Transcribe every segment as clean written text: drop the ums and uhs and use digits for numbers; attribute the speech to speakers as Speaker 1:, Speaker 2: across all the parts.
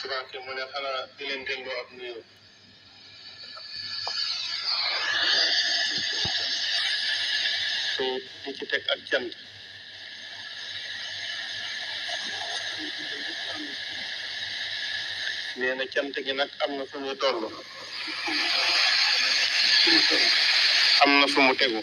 Speaker 1: Mbàkke mu ne xanaa di leen delloo ab nuyoo te di ci teg ak cant nee na cant gi nag am na fu muy toll am na fu mu tegu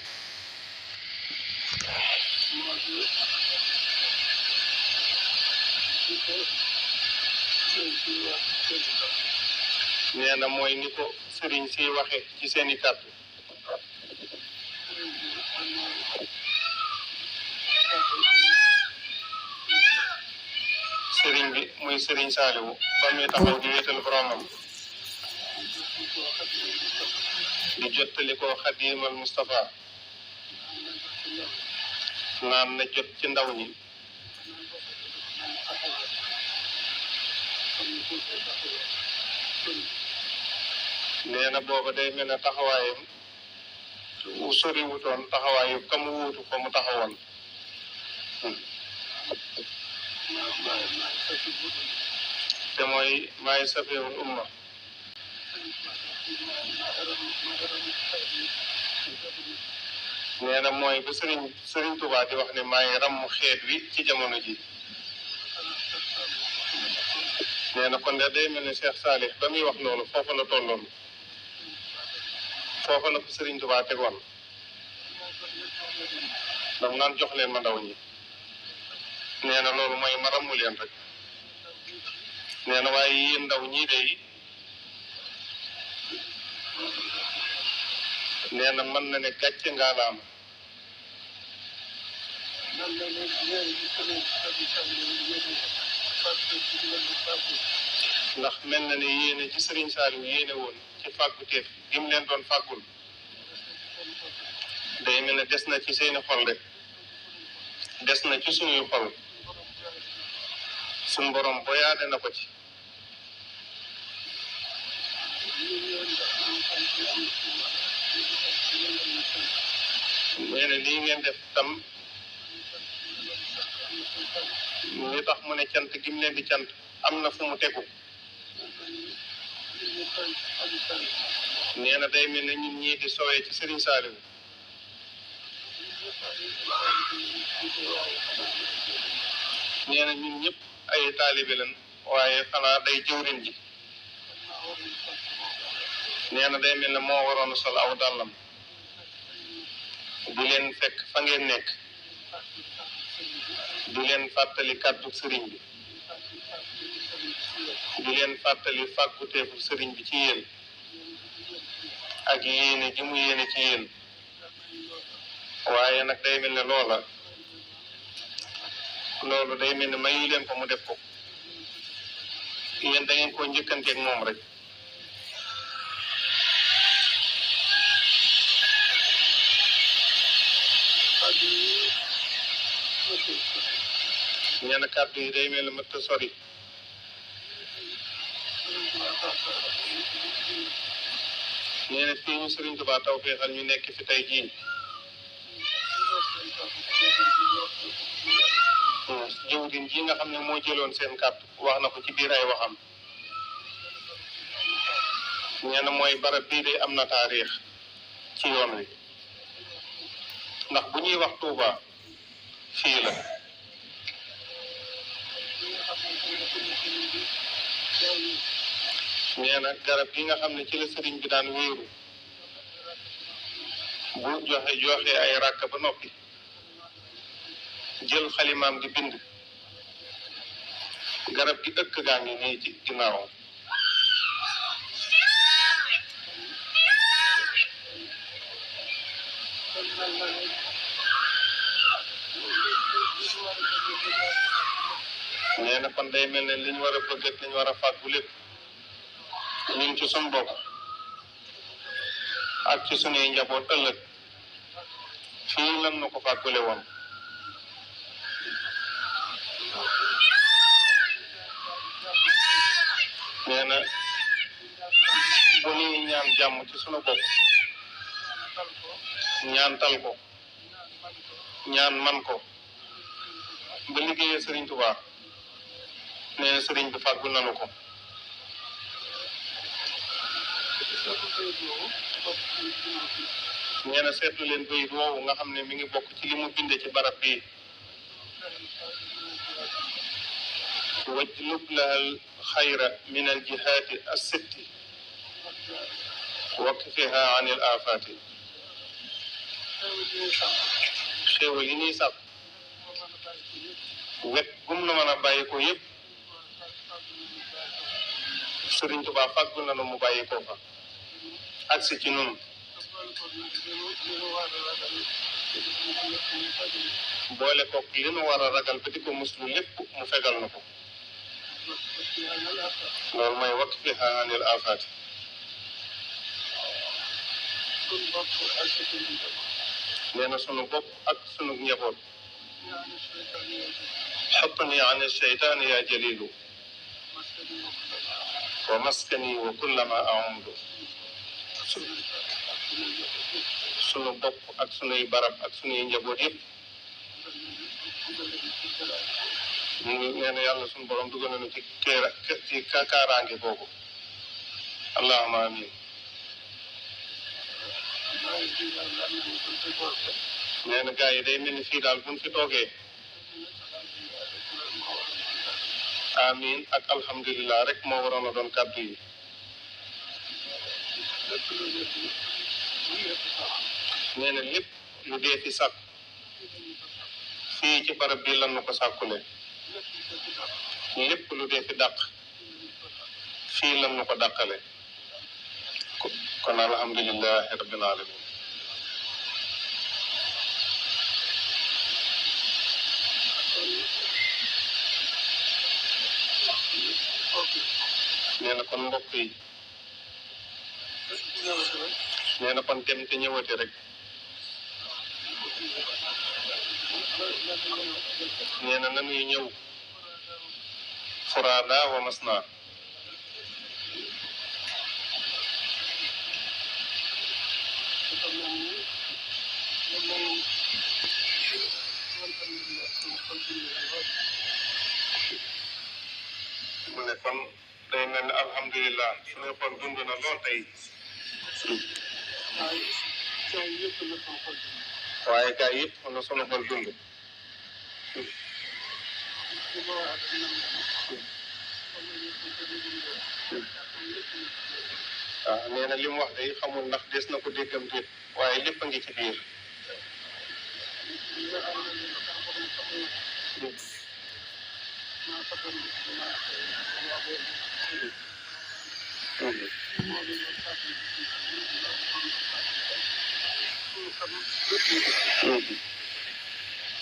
Speaker 1: nee na mooy ni ko sëriñ si waxe ci seeni kàddu sëriñ bi muy sëriñ Saaliwu ba muy taxaw di wéetal boromam di jottali ko Xadiimal Mustafa naan na jot ci ndaw ñi nee na booba day mel ne taxawaayam wu soriwutoon taxawaayu ka mu wuutu fa mu taxawoon te mooy maay safeewul umma nee na mooy ba sëriñ Tuubaa di wax ne maay ràmm xeet wi ci jamono ji nee na kon de day mel ne Cheikh Saalih ba muy wax loolu foofa la tolloon foofa la ko sëriñ Tuubaa tegoon dam naan jox leen ma ndaw ñi nee na loolu mooy ma ràmmu leen rek nee na waaye yéen ndaw ñii de nee na mën na ne gàcce ngaalaama ndax mel na ne yéene ci sëriñ Saaliw yéene woon ci fàggu teef gi mu leen doon fàggul day mel ne des na ci seeni xol rek des na ci suñuy xol suñ borom boyaade na ko ci nee na lii ngeen def tam li tax mu ne cant gi mu leen di cant am na fu mu tegu nee na day mel ne ñun ñii di sowee ci Sëriñ Saaliw nee na ñun ñëpp ay taalibe lañ waaye xanaa day jëwriñ ji nee na day mel ne moo waroon a sol aw dàllam di leen fekk fa ngeen nekk di leen fàttali kàddu sëriñ bi di leen fàttali fàgguteefu sëriñ bi ci yéen ak yéene ji mu yéene ci yéen waaye nag day mel ne loolu day mel ne mayu leen ko mu def ko yéen da ngeen koo njëkkanteeg moom rek nee na kàddu yi day mel ne mëtt sori nee na fii ñu Sëriñ Tuubaa tawfeexal ñu nekk fi tey jii jëwriñ ji nga xam ne moo jëloon seen kàddu wax na ko ci biir ay waxam nee na mooy barab bii de am na taarix ci yoon wi ndax bu ñuy wax Tuuba fii la nee na garab gi nga xam ne ci la sëriñ bi daan wéeru bu joxe ay ràkk ba noppi jël xalimaam di bind garab gi ëkk gaa ngi nii ci ginnaawam nee na kon day mel ne li ñu war a bëgg ak li ñu war a fàggu lépp ñun ci suñu bopp ak ci suñuy njaboot ëllëg fii lan na ko fàggule woon nee na bu ñuy ñaan jàmm ci suñu bopp ñaan tal ko ñaan man ko ba liggéeyee Sëriñ Tuubaa nee na sëriñ bi fàggu nanu ko nee na seetlu leen bayit woowu nga xam ne mi ngi bokk ci li mu binde ci barab bii wajlub lahal xayra min al jihaati as-sitti wakfiha an il afaati xéewal yi ñuy sàkk wet gum na mën a bàyyi ko yëpp Sëriñ Tuubaa fàggu na nu mu bàyyi ko fa agsi ci nun boole koog li nu war a ragal ba di ko muslu lépp mu fegal na ko loolu mooy wakfiha anil afaati nee na sunu bopp ak sunu njaboot xattani an seytaani yaa jalilu wa maskani wa kullama aumdu sunu bopp ak sunuy barab ak sunuy njaboot yëpp nee na yàlla sunu borom dugal nañu ci kaaraange boobu allahumma amin nee na gars yi day mel ni fii daal buñ fi toogee amin ak alhamdulillah rek moo waroon a doon kàddu yi nee na lépp lu dee fi sàkk fii ci barab bi lan nu ko sàkkule lépp lu dee fi dàq fii lan nu ko dàqale kon alhamdulillahi rabbil alamin nee na kon mbokk yi nee na kon dem te ñëwati rek nee na nanuy ñëw furaada wa masna mu ne kon day mel ne alhamdulilah suñu xol dund na lool tey waaye gaa yëpp na sunu xol dund waaw nee na li mu wax day xamul ndax des na ko déggam déet waaye lépp a ngi ci biir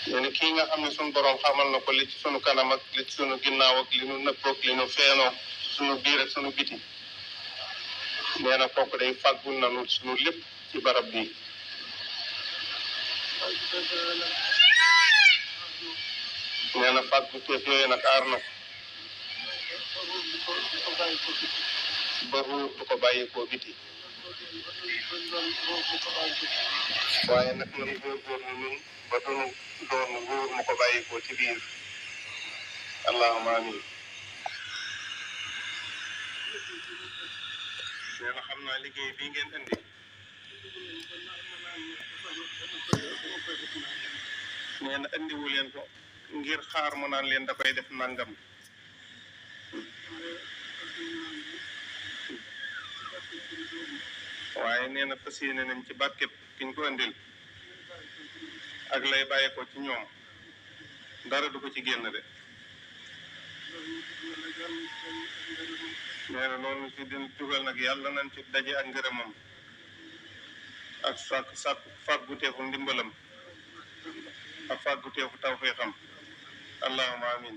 Speaker 1: nee na kii nga xam ne sunu borom xamal na ko li ci sunu kanam ak li ci sunu ginnaaw ak li nu nëbboog li nu feenoo sunu biir ak sunu biti nee na kooku day fàggul na nu sunu lépp ci barab bi nee na fàggu teef yooyu nag aar na ko ba ruur du ko bàyyi koo biti waaye nag nan góorgóorlu nun ba dunu doon nguur mu ko bàyyi koo ci biir allahumma amin nee na xam naa liggéey bii ngeen indi nee na indiwu leen ko ngir xaar mu naan leen da koy def nangam waaye nee na fas yéene nañ ci barkeb kiñ ko indil ak lay bàyyi ko ci ñoom dara du ko ci génn de nee na loolu ci din dugal nag yàlla nañ ci daje ak ngërëmam ak sàkk fàgguteefu ndimbalam ak fàgguteefu tawfeexam allahumma amin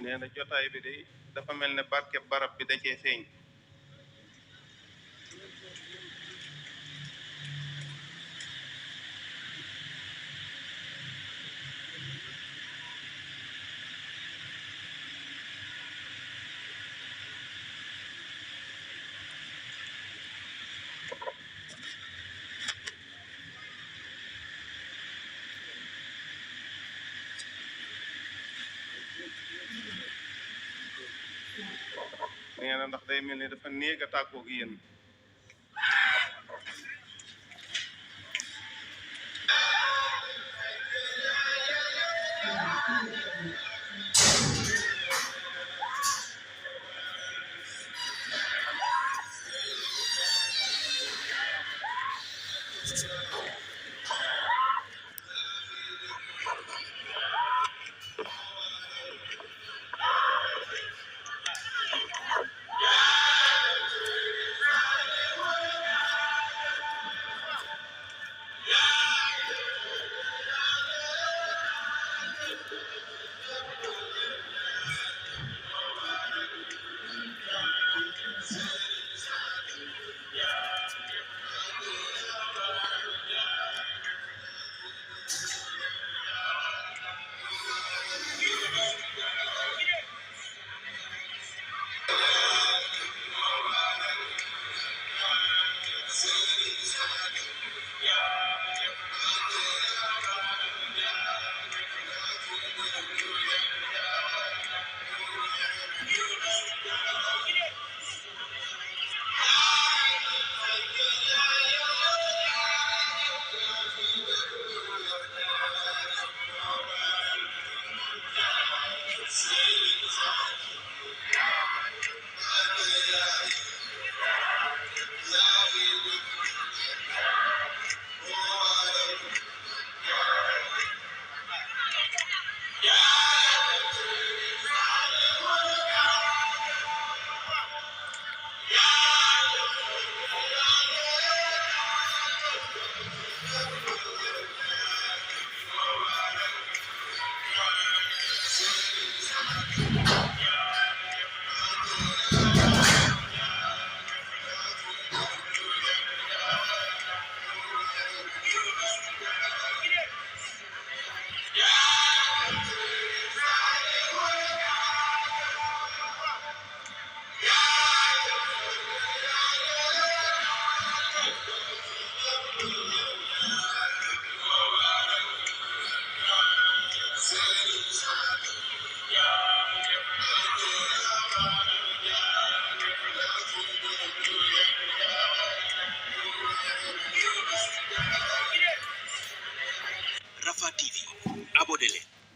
Speaker 1: nee na jotaay bi de dafa mel ne barke barab bi da cee feeñ ndax day mel ni dafa néeg a tàggoog yéen.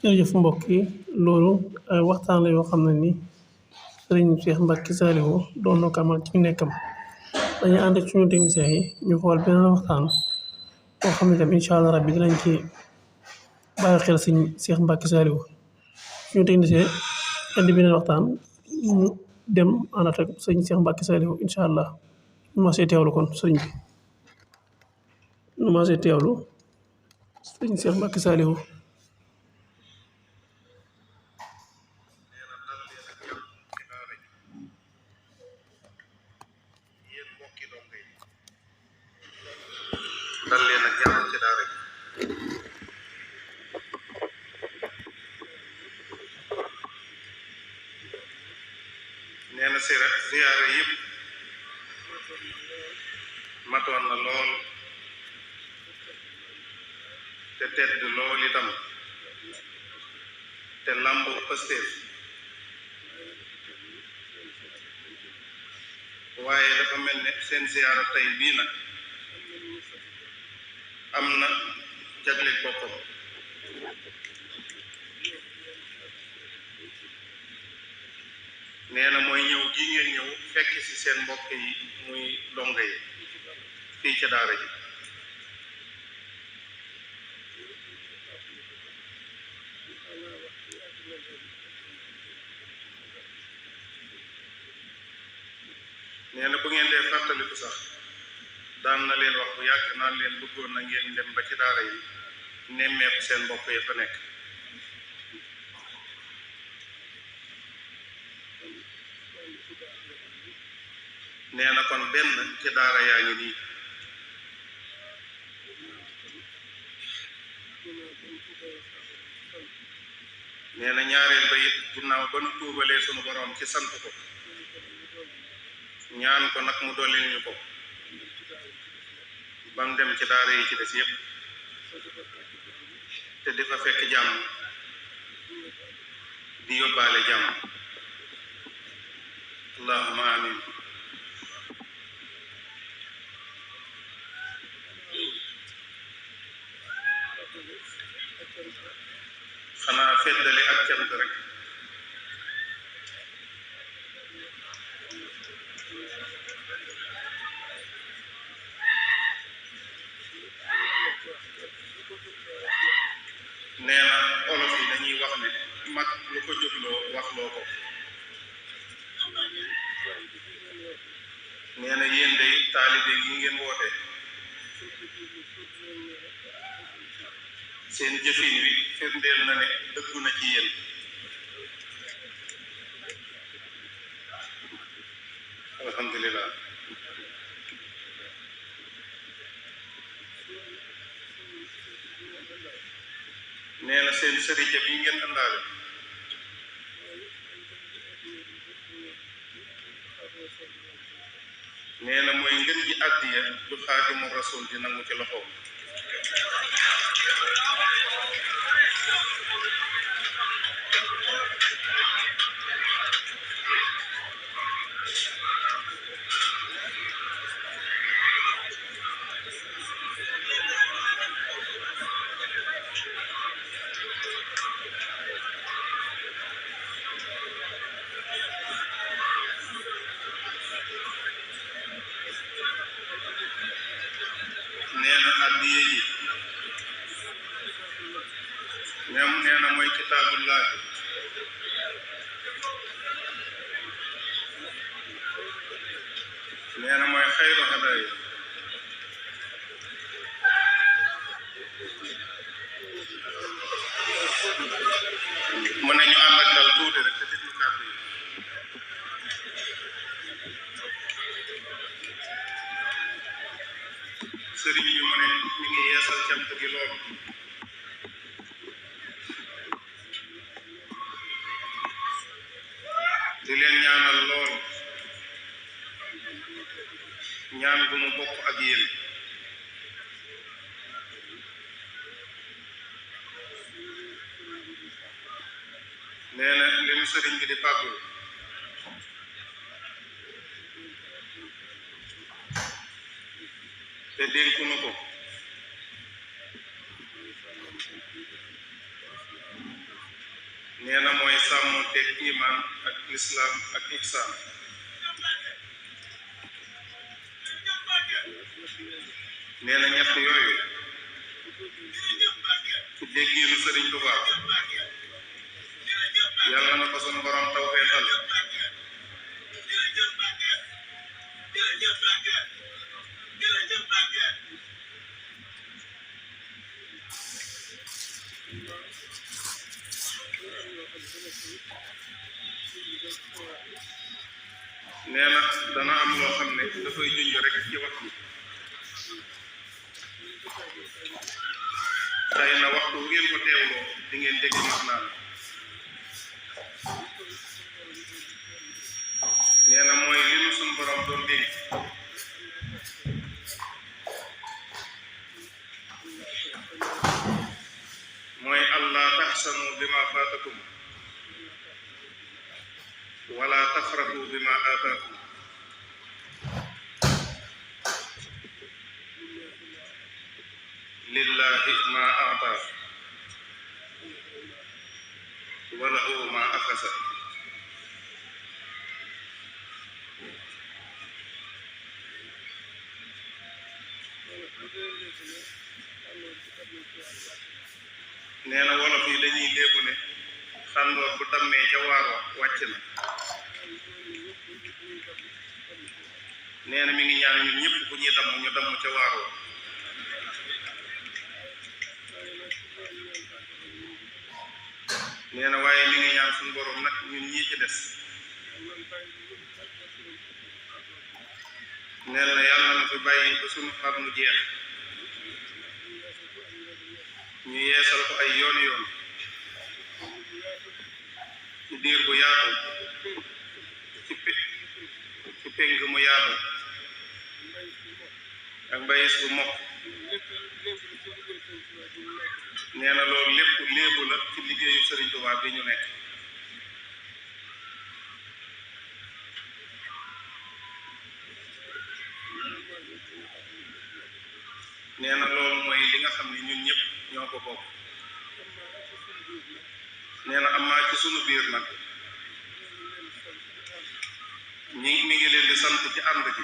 Speaker 2: jërëjëf mbokk yi loolu ay waxtaan la yoo xam ne ni sëriñ Cheikh Mbacke Saliou doon na ko amal ci nekkam dañuy ànd ak suñu techniciens yi ñu xool beneen waxtaan boo xam ne tam incha allah rabbi dinañ ci bàyyi xel sëriñ Cheikh Mbacke Saliou suñu technicien indi beneen waxtaan ñu dem ànd ak sëriñ Cheikh Mbacke Saliou incha allah ñu ma see teewlu kon sëriñ bi ñu ma see teewlu sëriñ Cheikh Mbacke Saliou
Speaker 1: dal leen ak jàmm ci daara ji nee na ziyaare yëpp matoon na lool te tedd lool itam te làmbu Pastef waaye dafa mel ne seen ziyaara tey bii nag am na jagle boppam nee na mooy ñëw gi ngeen ñëw fekk ci seen mbokk yi muy donga yi fii ca daara ji nee na bu ngeen dee fàttaliku sax daan na leen wax bu yàgg naan leen bëggoon na ngeen dem ba ci daara yi nemmeeku seen mbokk yi fa nekk nee na kon benn ci daara yaa ngi nii nee na ñaareel ba it ginnaaw ba nu tuubalee sunu borom ci sant ko ñaan ko nag mu dollil ñu ko bam dem ci daara yi ci des yépp te di fa fekk jàmm di yóbbaale jàmm allahumma amin. xanaa feddali ak cant rek nee na olof yi dañuy wax ne mag lu ko jógloo wax loo ko. nee na yéen day taalibe yi ngeen woote seen jëfin wi firndeel na ne dëggu na ci yéen. alhamdulillah. nee na seen sëriñ bi ngeen àndaale nee na mooy ngën ji àddiya ju Xaadimu Rasuul di nangu ci loxoom. nee na àddiya ji nee na mooy kitaabullah nee na mooy xayru hadaaya mu ne ñu ànd ak dal tuuti rek te déglu kàddu yi. sëriñ bi mu ne mi ngi yeesal cant gi lool di leen ñaanal lool ñaan gu mu bokk ak yéen. nee na li mu sëriñ bi di fàggul te dénkunu ko nee na mooy sàmmonteeg iman ak lislaam ak ihsaan. nee na ñett yooyu ci déggiinu sëriñ Tuubaa yàlla na ko sunu borom tawfeexal nee na dana am loo xam ne dafay junj rek ci wax bi. xëy na waxtu bu ngeen ko teewloo di ngeen dégg wax naan nee na mooy li nu sunu borom doon dénk mooy allah taxsanu bima faatakum wala tafraxu bima aataakum. lillahi ma aataa wa lahu ma axasa. nee na wolof yi dañuy léebu ne xàndoor bu dammee ca waaroo wàcc na. nee na mi ngi ñaan ñun ñëpp bu ñuy damm ñu damm ca waaroo. nee na waaye mi ngi ñaan suñu borom nag ñun ñii ci des nee na yàlla na fi bàyyi ba suñu xar mu jeex ñu yeesal ko ay yoon yoon ci diir bu yaatu ci pénk mu yaatu ak mbayis bu mokk. nee na loolu lépp léebu la ci liggéeyu Sëriñ Tuubaa bi ñu nekk. nee na loolu mooy li nga xam ne ñun ñëpp ñoo ko bokk. nee na amaa ci sunu biir nag mi ngi leen di sant ci ànd gi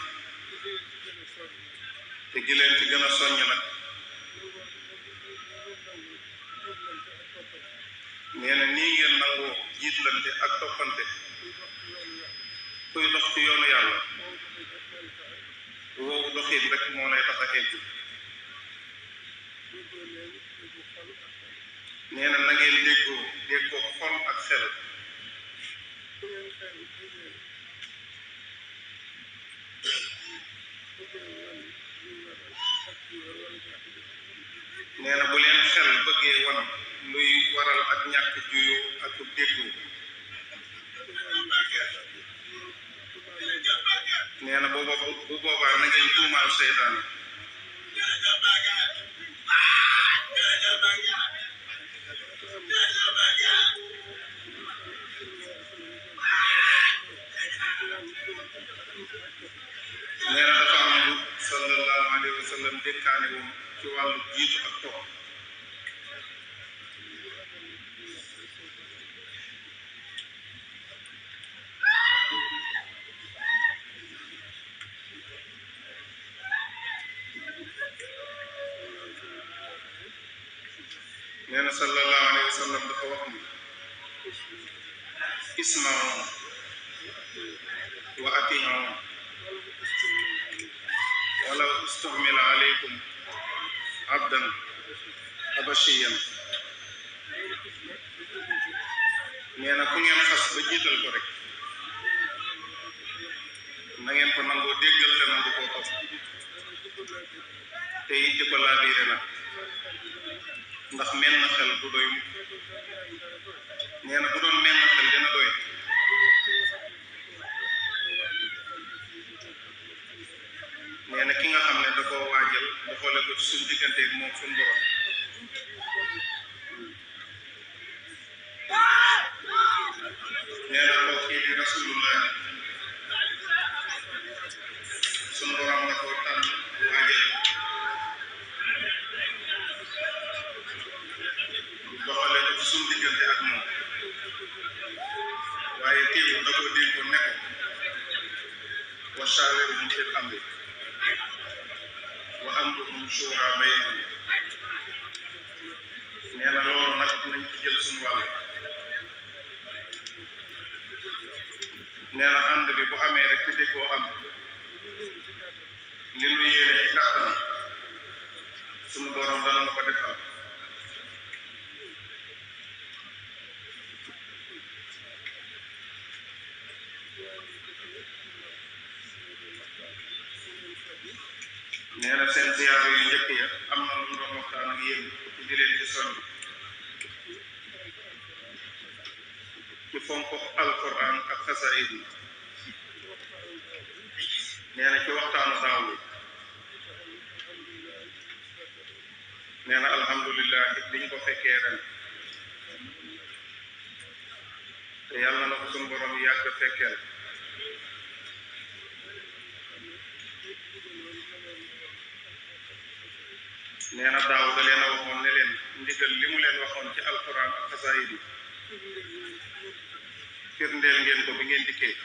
Speaker 1: te gi leen ci gën a soññ nag. nee na nii ngeen nangoo jiitlante ak toppante kuy dox ci yoonu yàlla woowu doxin rek moo lay tax a egg. nee na na ngeen déggoo xol ak xel. nee na bu leen xel bëggee wan luy waral ak ñàkk juyu ak déggu. nee na bu boobaa na ngeen tuumaal seytaane. nee na dafa am lu sallallahu alayhi wa sallam dénkaane woon ci wàllu jiitu ak topp. nee na sallallahu alayhi wa sallam dafa wax ni isma'u wa ati'u walaw istu'mila alaykum abdan habashiyan. nee na ku ngeen xas ba jiital ko rek na ngeen ko nangoo déggal te nangu koo topp te it di ko laabiire nag ndax menn xel du doy mukk. nee na bu doon menn xel dina doy nee na ki nga xam ne da koo waajal da xoole ko ci suñ digganteeg moom suñ borom. nee na koo kii di rasulullah suñ borom da koo tànn waajal doxale ko ci suñ diggante ak moom waaye teewul da koo dénkoon ne ko wa shaawirhum fil amri wa amruhum shuuraa baynahum. nee na loolu nag nañ ci jël suñu wàll. nee na ànd bi bu amee rek te déggoo am li nu yéene ci kàttan suñu borom dana na ko defal. nee na seen ziyaar yu njëkk ya am na lu mu doon waxtaan ak yéen ci di leen ci soññ ci fonk alquran ak xasaayid yi. nee na ci waxtaanu daaw bi nee na alhamdulilah biñ ko fekkee ren te yàlla na ko suñu borom yàgg fekkeel. nee na daaw da leen a waxoon ne leen ndigal li mu leen waxoon ci alquran ak xasaayid yi firndeel ngeen ko bi ngeen dikkee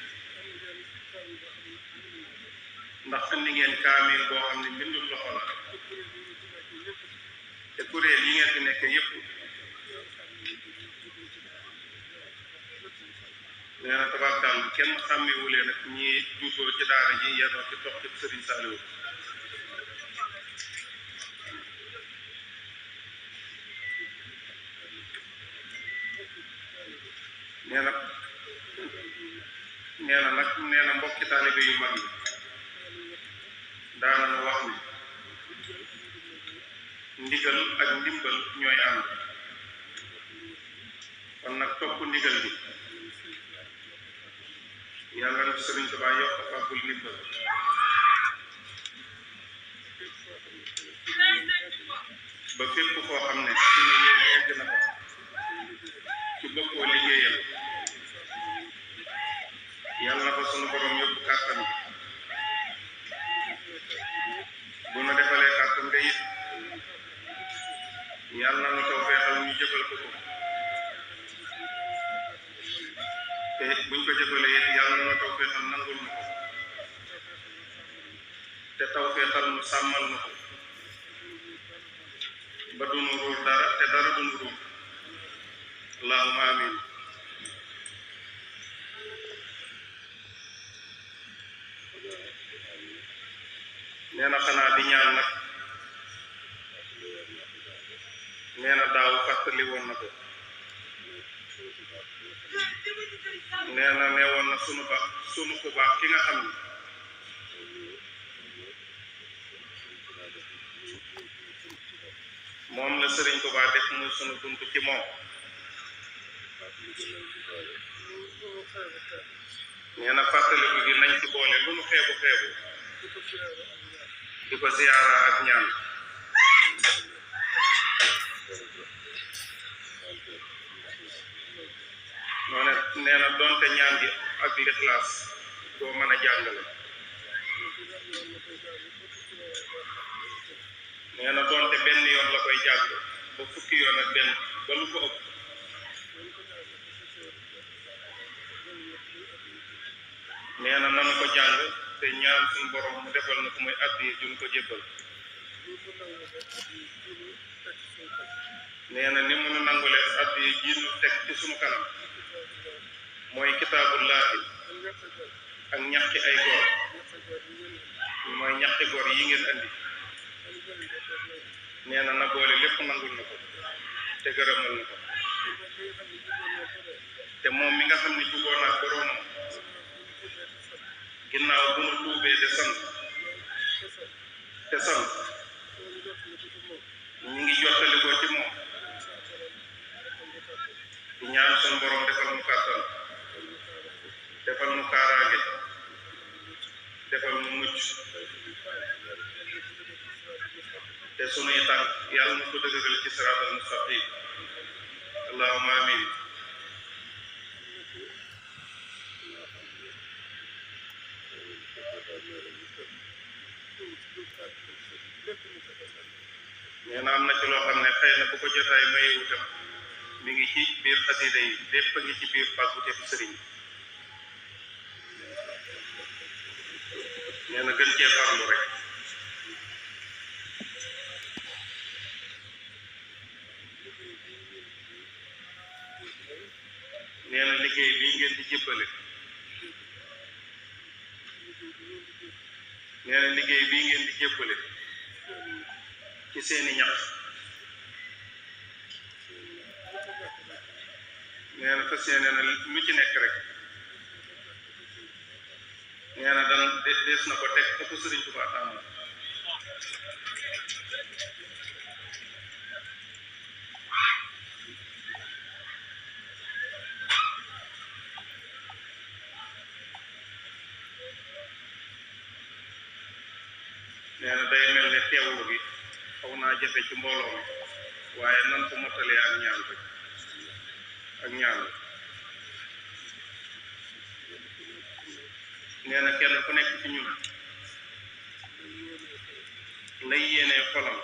Speaker 1: ndax andi ngeen kaamil boo xam ne mbindum loxo la te kuréel yi ngeen fi nekk yépp nee na tabaarkàll kenn xàmmewu leen ak ñi juutoo ci daara ji yenoo ci tox ci Sëriñ Saaliwu. nee na mbokki taalibe yu mag yi daana nu wax ni ndigal ak ndimbal ñooy ànd. kon nag topp ndigal bi yàlla na Sëriñ Tuubaa yokk fàggul ndimbal ba fépp foo xam ne suñu yéene egg na ko ci bokkoo liggéeyal yàlla na fa sunu borom yóbbu kàttan bi te tawfeexal nu sàmmal nu ko ba dunu ruur dara te dara dunu ruur allahumma amin nee na xanaa di ñaan nag nee na daaw fàttali woon na ko nee na nee woon na sunu ko baax ki nga xam ni moom la Sëriñ Tuubaa def muy sunu bunt ci moom nee na fàttaliku gi nañ ci boole lu nu xeebu xeebu di ko ziyaara ak ñaan nee na doonte ñaan gi ak lixlaas doo mën a jàngale nee na doonte benn yoon la koy jàng ba fukki yoon ak benn ba lu ko ëpp nee na nanu ko jàng te ñaan suñu borom mu defal na ko muy addi juñ ko jébbal nee na ni mu nu nangule addi ji nu teg ci sunu kanam mooy kitaabullaahi ak ñaxti ay góor mooy ñaxti góor yi ngeen andi nee na boole lépp nangul na ko te gërëmal na ko te moom mi nga xam ne juboo naag boroomam ginnaaw bu nu tuubee te sant ñu ngi jottali ko ci moom di ñaan suñu borom defal nu kàttan defal nu kaaraange defal nu mucc te sunuy tànk yàlla na ko dëgëral ci siraatal mustaqim allahumma amin nee na am na ci loo xam ne xëy na bu ko jotaay mayewu tam mi ngi ci biir xasida yi lépp a ngi ci biir pàggute bu sëriñ nee na gën cee farlu rek nee na liggéey bii ngeen di jébbale nee na liggéey bii ngeen di jébbale ci seeni ñax nee na fas yéene na lu ci nekk rek nee na des na ko teg fa ko Sëriñ Tuubaa tàmm nee na day mel ne teewlu gi xaw naa jafe ci mbooloo mi waaye nan ko mottalee ak ñaan rek ak ñaan nee na kenn ku nekk ci ñun lay yéenee xolam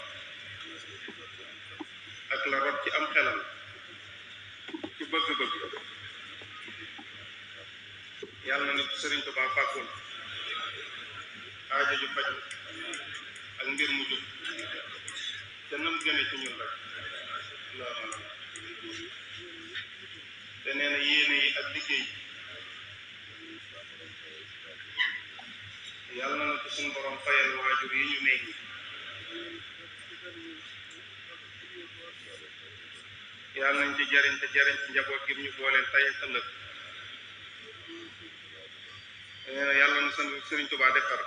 Speaker 1: ak la rot ci am xelam ci bëgg-bëgg yàlla na Sëriñ Tuubaa fàggul aajo ju faj ak mbir mu jub te nam gëne ci ñun rek te nee na yéene yi ak liggéey yàlla na ci suñu borom fayal waajur yi ñu meññ yàlla nañ ci jariñ te jariñ ci njaboot gi ñu booleen tey ak ëllëg nee na yàlla na Sëriñ Tuubaa defar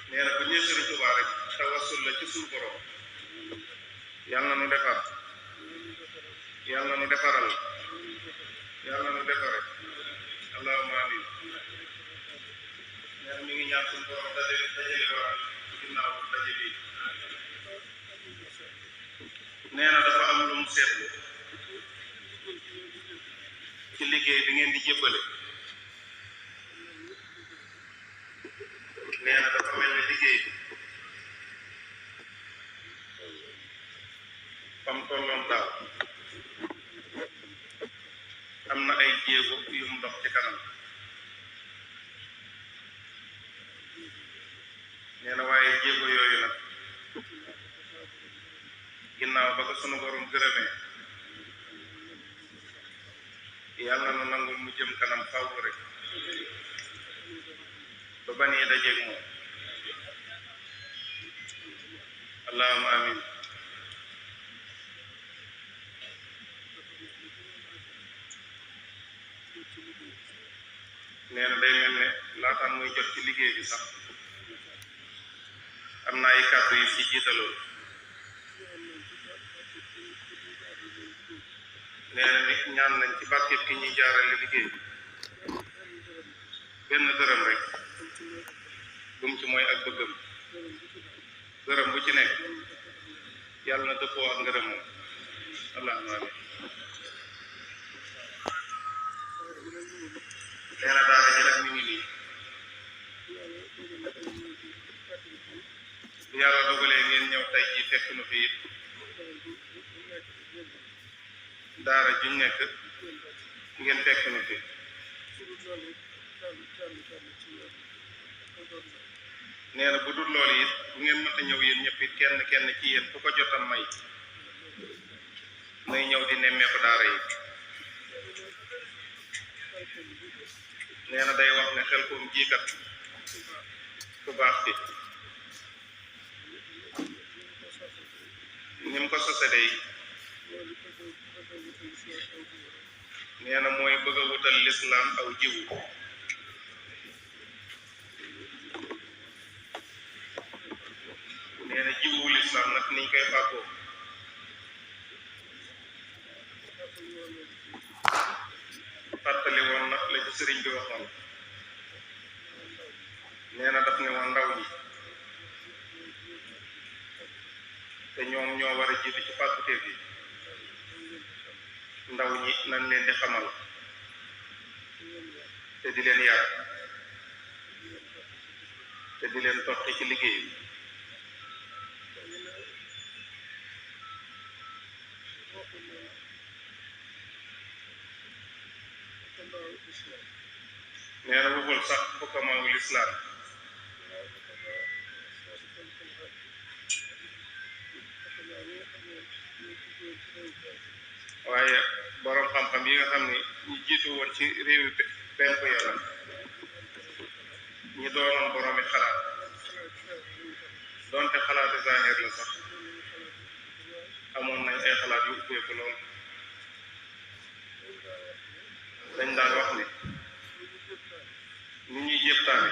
Speaker 1: nee na bu ñëwee Sëriñ Tuubaa rek tawassul la ci suñu borom yàlla na nu defar yàlla na nu defaral yàlla na nu defare allahumma amin nee na mi ngi ñaan suñu borom dajale waa ginnaaw daje bi nee na dafa am lu mu seetlu ci liggéey bi ngeen di jébbale nee na dafa mel ne liggéey bi fam tolloon daaw am ay jéego yu mu dox ci kanam nee na waaye jéego yooyu nag ginnaaw ba ko sunu borom gërëmee yàlla na nangul mu jëm kanam faw rek ba ba nii dajeeg moom allahumma amin nee na day mel ne laataan muy jot ci liggéey bi sax am na ay kàddu yu fi jiitaloon nee na nit ñaan nañ ci barkeb ki ñuy jaarale liggéey bi benn dërëm rek bum ci mooy ak bëggam dërëm bu ci nekk yàlla na dëppoo ak ngërëm moom allahumma amin nee na daara ji nag mi ngi nii bu yàlla dogalee ngeen ñëw tey ji fekk nu fi it daara juñ nekk ngeen fekk nu fi nee na bu dul loolu it bu ngeen mënta ñëw yéen ñëpp it kenn kenn ci yéen ku ko jotam may may ñëw di nemmeeku daara yi nee na day wax ne Xelcom jiikat ku baax bi ni mu ko sose day nee na mooy bëgg a wutal lislaam aw jiwu nee na jiwu lislaam nag niñ koy fàggoo fàttali woon na la ci sëriñ bi waxoon nee na daf ne woon ndaw ñi te ñoom ñoo war a jiitu ci fàgguteef yi ndaw ñi nañ leen di xamal te di leen yar te di leen toqi ci liggéey nee na waxul sax xukkamaawul islaam waaye borom xam-xam yi nga xam ne ñu jiitu woon ci réewi penku yàlla ñi doonoon boromi xalaat doonte xalaati zahir la sax amoon nañ ay xalaat yu ubbeeku lool dañ daan wax ne ni ñuy jéptaane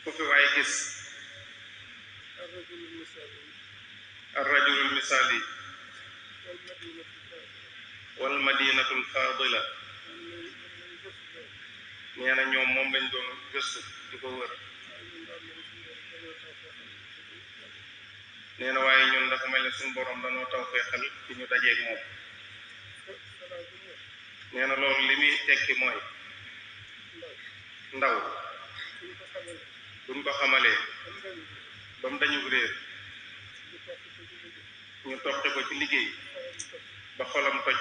Speaker 1: fu fi waaye gis ar-rajulul misaali wal madinatul faadila nee na ñoom moom lañ doon gëstu di ko wër nee na waaye ñun dafa mel ne suñu borom danoo taw feexal ci ñu dajeeg moom nee na loolu li muy tekki mooy ndaw buñ ko xamalee ba mu dañu réer ñu toqi ko ci liggéey ba xolam toj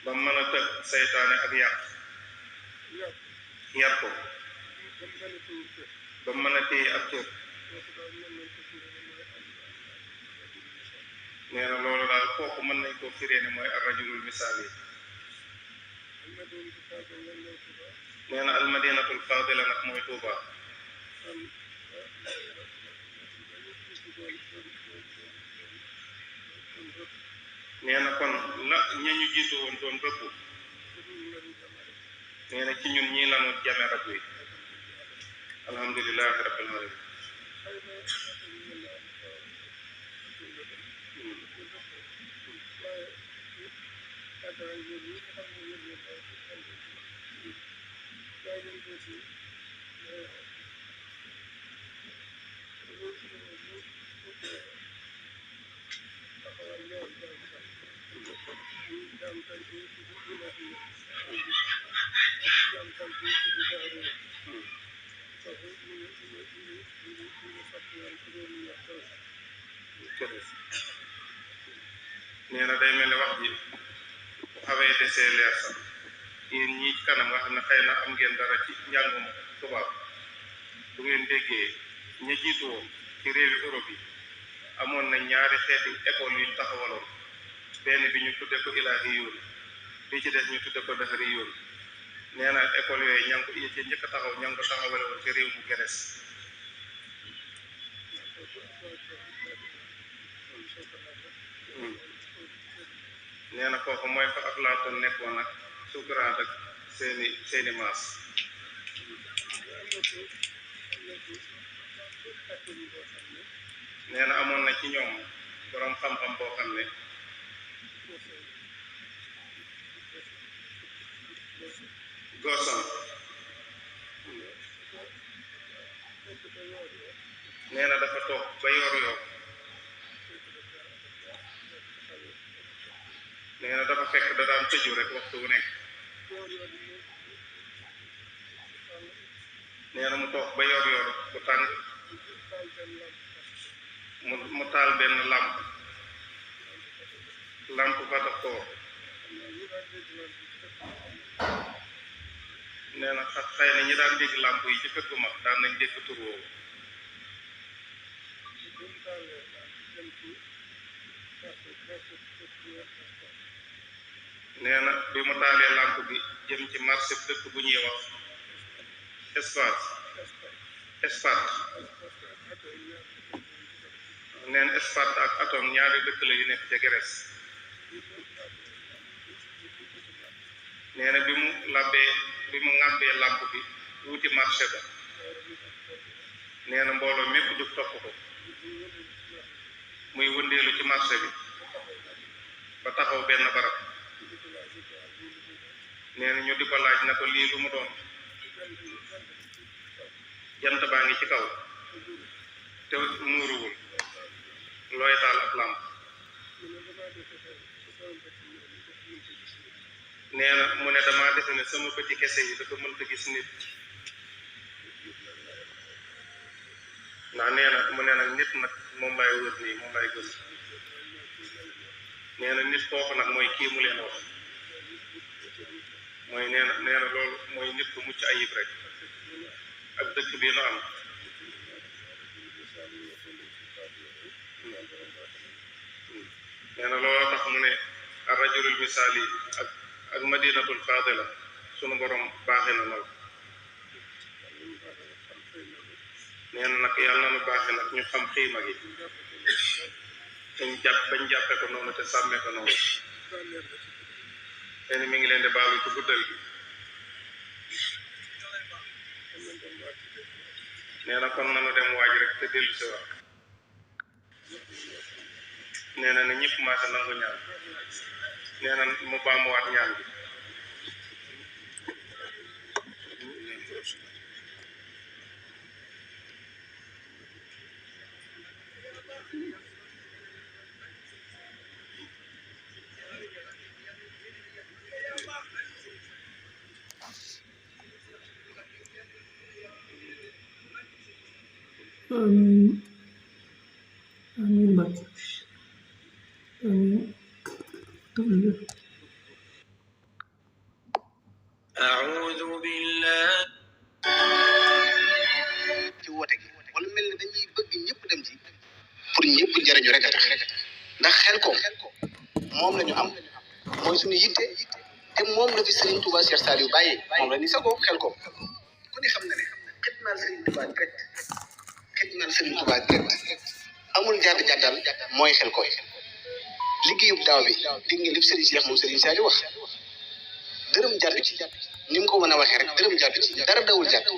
Speaker 1: ba mën a tëg saytaane ak yàq yar ko ba mën a téye ab cër nee na loolu daal kooku mën nañ koo firee ne mooy ar-rajulul misaali nee na almadinatul fadila nag mooy Tuuba nee na kon la ñañu jiitu woon doon rëbb nee na ci ñun ñii lanu jame rab wi alhamdulillahi rabbil alamin nee na day mel ne wax ji bu xawee desee leer sax yéen ñi ci kanam nga xam ne xëy na am ngeen dara ci njàngum tubaab bu ngeen déggee ña jiitu woon ci réewi Europe yi amoon na ñaari xeeti école yuñ taxawaloon benn bi ñu tudde ko ilaahiyuun bi ci des ñu tudde ko dahriyuun nee na école yooyu ña ngi ko ci njëkk a taxaw ña ngi ko taxawale woon ci réew mu Grèce nee na foofu mooy fa Aflaatoon nekkoon nag Socrate ak seeni maas nee na amoon na ci ñoom borom xam-xam boo xam ne Gosson nee na dafa toog ba yor nee na dafa fekk da daan tëju rek waxtu bu nekk nee na mu toog ba yor bu tàng mu taal benn làmp Vatakoor nee na xëy na ñi daan dégg làmp yi ci kër gu mag daan nañ dégg tur woowu nee na bi mu taalee làmp bi jëm ci marché dëkk bu ñuy wax Sparte neen Sparte ak Atone ñaari dëkk la yu nekk ca Grèce nee na bi mu ŋàbbee làmp bi wuti marché ba nee na mbooloo mépp jóg topp ko muy wëndeelu ci marché bi ba taxaw benn barab nee na ñu di ko laaj na ko lii lu mu doon jant baa ngi ci kaw te muuruwul looy taal ab làmp nee na mu ne damaa defe ne sama bëti kese yi dafa mënta gis nit ndax nee na mu ne nag nit nag moom lay wër nii moom lay gës nee na nit kooku nag mooy kii mu leen wax mooy nee na loolu mooy nit ku mucc ayib rek ak dëkk bi nu am nee na looloo tax mu ne ar-rajulul misaali ak madinatul faadila sunu borom baaxe na lool nee na nag yàlla na nu baaxe nag ñu xam xiima gi bañ jàppe ko noonu te sàmme ko noonu nee na mi ngi leen di baalu ci guddal gi nee na kon nanu dem waaj rek te dellu si wax nee na ne ñëpp maasa nangu ñaan nee na mu baamuwaat ñaan bi
Speaker 2: amiin amiin Mbacke amiin
Speaker 3: أعوذ بالله
Speaker 4: ci woote gi wala mel ne dañuy bëgg ñëpp dem ci pour ñëpp jariñu rek a tax ndax Xelcom moom la ñu am mooy suñu yitte te moom la fi Serigne Touba Cheikh Saliou bàyyi moom la ni sagoo Xelcom ku ne xam na ne xitmaal Serigne Touba direct amul jàddal mooy Xelcom liggéeyub daaw bi dégg nga lépp Serigne Cheikh moom Serigne Saliou wax dërëm jàddu ci ni mu ko mën a waxee rek dërëm jàddu ci dara dawul jàdd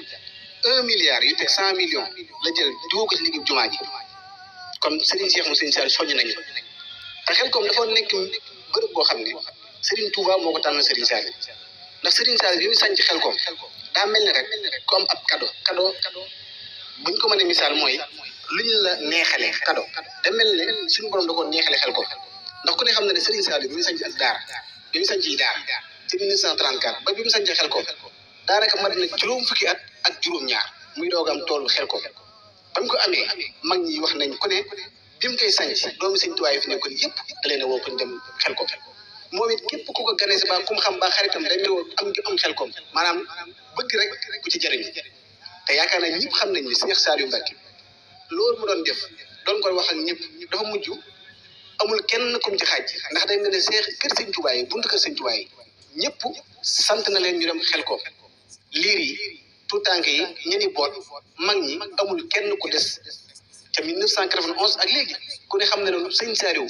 Speaker 4: 1 milliard yu teg 100 millions la jël dugal ko ci liggéeyub jumaa ji kon Serigne Cheikh moom Serigne Saliou soññ nañu te Xelcom dafa nekk bërëb boo xam ne Serigne Touba moo ko tànn Serigne Saliou ndax Serigne Saliou bi mu sañ ci Xelcom daa mel ne rek ku am ab cadeau buñ ko mënee misaal mooy luñ la neexale cadeau da mel ne suñu borom da ko neexale Xelcom ndax ku ne xam na ne Serigne Saliou bi mu sañ ci daara bi mu sañ ci daara ci 1934 ba bi mu sañ ci Xelcom daanaka mat na juróom fukki at ak juróom-ñaar muy doog am toolu Xelcom ba mu ko amee mag ñi wax nañ ku ne bi mu koy sànci doomu sëñ Tuubaa yi fi nekkoon yëpp da leen a woo ko ñu dem Xelkom moom it képp ku ko gane si ba ku mu xam ba xaritam day mel am Xelkom maanaam bëgg rek ku ci jëriñu te yaakaar naa ñëpp xam nañ ni Cheikh Saliou Mbacké loolu mu doon def doon ko wax ak ñëpp dafa mujj amul kenn kum ci xaaj ndax day mel ne Cheikh kër sëñ Tuubaa yi buntu kër sëñ Tuubaa yi ñëpp sant na leen ñu dem Xelkom liir yi tout tànk yi ñeni boot mag ñi amul kenn ku des te 1991 ak léegi ku ne xam ne ne sëñ Saliou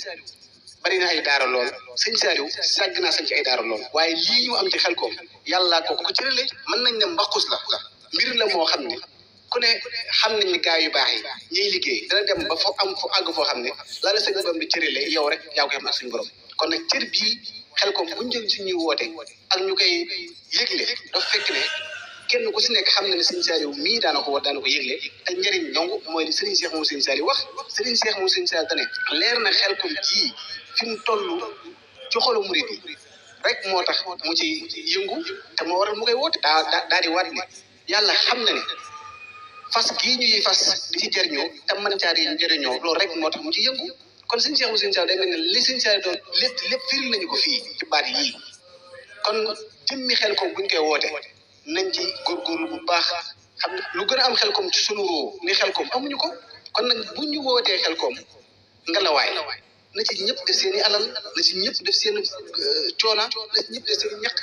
Speaker 4: bari na ay daara lool sëñ Saliou sàgg naa sañ ci ay daara lool waaye lii ñu am ci Xelkom yàllaa ko cërale mën nañ ne mbaqus la mbir la moo xam ne ku ne xam nañ ne gaa yu baax yi ñuy liggéey dana dem ba fo am fu àgg foo xam ne la la sëñ borom di cërale yow rek yaa koy am ak suñu borom kon nag cër bii Xelkom buñ jël ci ñuy woote ak ñu koy yëgle dafa fekk ne kenn ku si nekk xam na ne sëñ Saliou mii daana ko yëgle te njëriñ dong mooy li Serigne Cheikh moom sëñ Saliou wax Serigne Cheikh moom sëñ Saliou dane leer na Xelkom jii fi mu toll ci xolu murid yi rek moo tax mu ci yëngu te moo waral mu koy woote daa di waat ne yàlla xam na ne fas gii ñuy fas di ci jëriñoo te mën caa di jëriñoo loolu rek moo tax mu ci yëngu kon sëñ Cheikh moom sëñ Saliou day mel ne li sëñ Saliou doon lépp firil nañu ko fii ci baat yii kon jëmmi Xelkom buñ koy woote nañ ci góorgóorlu bu baax xam ne lu gën a am Xelkom ci sunu roo ni Xelkom amuñu ko kon nag bu ñu wootee Xelkom ngalawaay na ci ñëpp def seen i alal na ci ñëpp def seen coona na ci ñëpp def seen i ñàkk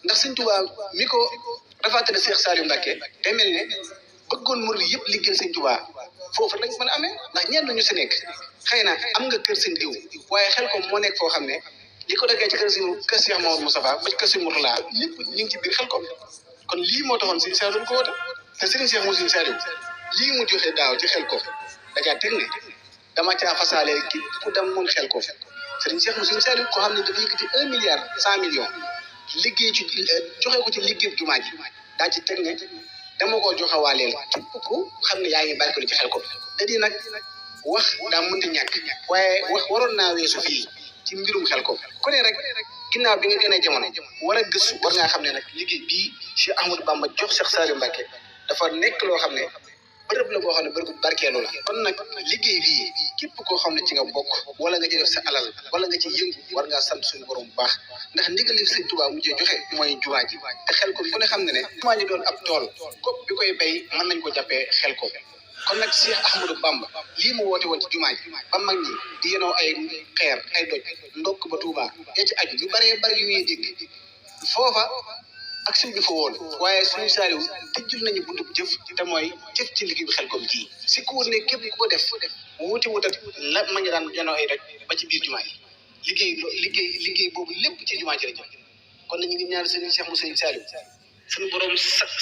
Speaker 4: ndax sëñ Tuubaa mi ko rafatale Cheikh Saliou Mbacké day mel ne bëggoon murid yëpp liggéeyal sëñ Tuubaa foofu lañ mën a amee ndax ñenn ñu si nekk xëy na am nga kër sëñ diw waaye Xelkom moo nekk foo xam ne li ko daggee ci kër Cheikh Mamadou Moustapha ba ci kër sëñ Mourtala ñëpp ñu ngi ci biir Xelkom kon lii moo taxoon sëñ Saliou ko woote te Serigne Cheikh mu sëñ Saliou lii mu joxe daaw ci Xelkom dajaa teg ne dama caa fasaale ki ku dem mun Xelkom Serigne Cheikh mu sëñ Saliou ko xam ne dafa yëkkati 1 milliard 100 millions liggéey ci joxe ko ci liggéey jumaa ji daa ci teg ne dama koo joxe waaleel képp ku xam ne yaa ngi barkeelu ci Xelkom da di nag wax daa mënta ñàkk waaye wax waroon naa weesu fii ci mbirum Xelkom ku ne rek ginnaaw bi nga gën a jamono war a gëstu war ngaa xam ne nag liggéey bii Cheikh Ahmadou Bamba jox Cheikh Saliou Mbacké dafa nekk loo xam ne bërëb la boo xam ne bërëb bu barkeelu la kon nag liggéey bii képp koo xam ne ci nga bokk wala nga ci def sa alal wala nga ci yëngu war ngaa sant suñu borom bu baax ndax ndigal li sëñ Tuubaa mujjee joxe mooy jumaa ji te Xelkom ku ne xam ne ne jumaa ji doon ab tool kopp bi koy bay mën nañ ko jàppee Xelkom kon nag Cheikh Ahmadou Bamba lii mu woote woon ci jumaa ji ba mag ñi di yenoo ay xeer ay doj ndokk ba Touba yaa ci aju yu bëree bëri yu ñuy dégg foofa ak suñ bi fa woon waaye suñu Saliou tëjjul nañu buntu jëf te mooy jëf ci liggéey bi Xelkom ji si ku ne képp ku ko def wuti wutat la ma ngi daan yenoo ay doj ba ci biir jumaa ji liggéey boobu lépp ci jumaa ji la jëm kon ñu ngi ñaan sëñ Cheikh mu sëñ Saliou suñu borom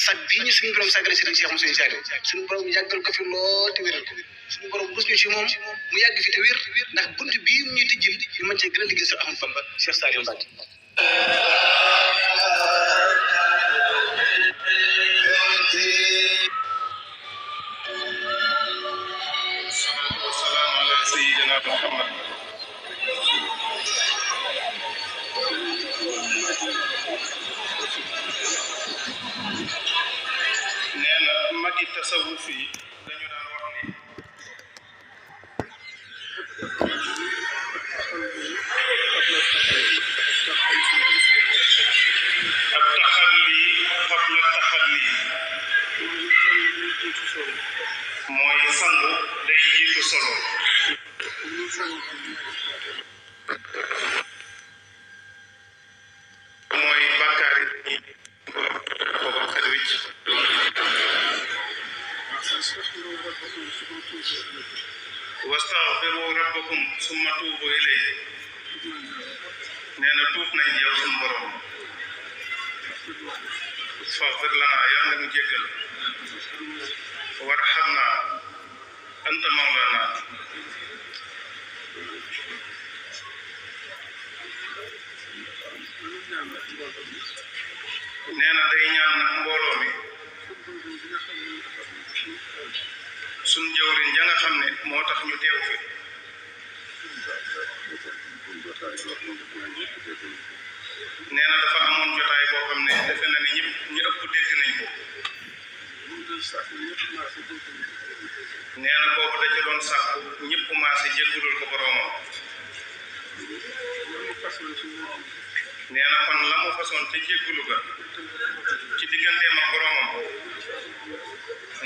Speaker 4: sag bii ñu suñu borom sagale sëriñ Cheikh mu sëñ Saliou suñu borom yàggal ko fi lool te wéral ko suñu borom rus ñu ci moom mu yàgg fi te wér ndax bunt bii mu ñuy tijjil ñu mën cee gën a liggéey sa Ahmadou Bamba Cheikh Saliou Mbacké
Speaker 1: salaatu wasalaamu ala sayyidina Muhammad nee na magi tasawuf yi dañu daan wax ni ak taxalli qabla taxalli mooy sangu day jiitu solo mooy bàkkaar yi booba xel wicc wastaghfiru rabbakum summa tuubu ilayhi nee na tuub nañ yow suñu borom faghfir lanaa yal nga ñu jéggal warhamnaa anta mawlaanaa nee na day ñaan nag mbooloo mi suñ jëwriñ ja nga xam ne moo tax ñu teew fi nee na dafa amoon jotaay boo xam ne defe na ni ñëpp ñu ëpp dégg nañ ko nee na boobu da ci doon sàkku ñëpp maase jéggulul ko boroomam nee na kon la mu façon ca jéggulu ga ci digganteem ak boroomam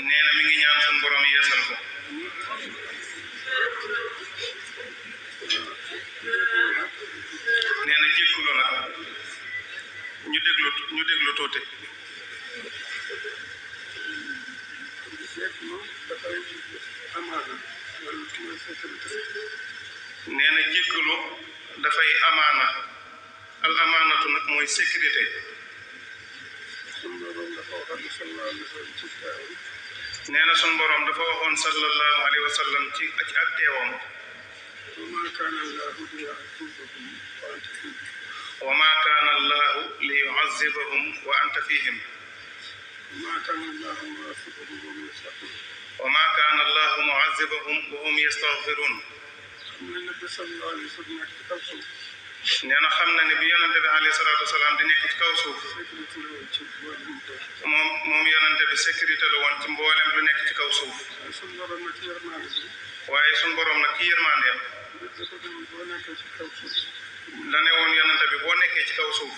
Speaker 1: nee na mi ngi ñaan suñu borom yeesal ko nee na jéggulu nag ñu déglu tuuti nee na jéggulu dafay amaana al amaanatu nag mooy sécurité nee na sun borom dafa waxoon sallallahu alayhi wa sallam ci ak teewam wa ma kaana allahu li yu'azzibahum wa anta fihim wa ma kaana allahu mu'azzibahum wa hum yastaghfirun nee na xam na ne bi yonente bi alayhi salaatu wasalaam di nekk ci kaw suuf moom yonente bi sécurité la woon ci mboolem lu nekk ci kaw suuf waaye sun borom nag ci yërmandeem la ne woon yonente bi boo nekkee ci kaw suuf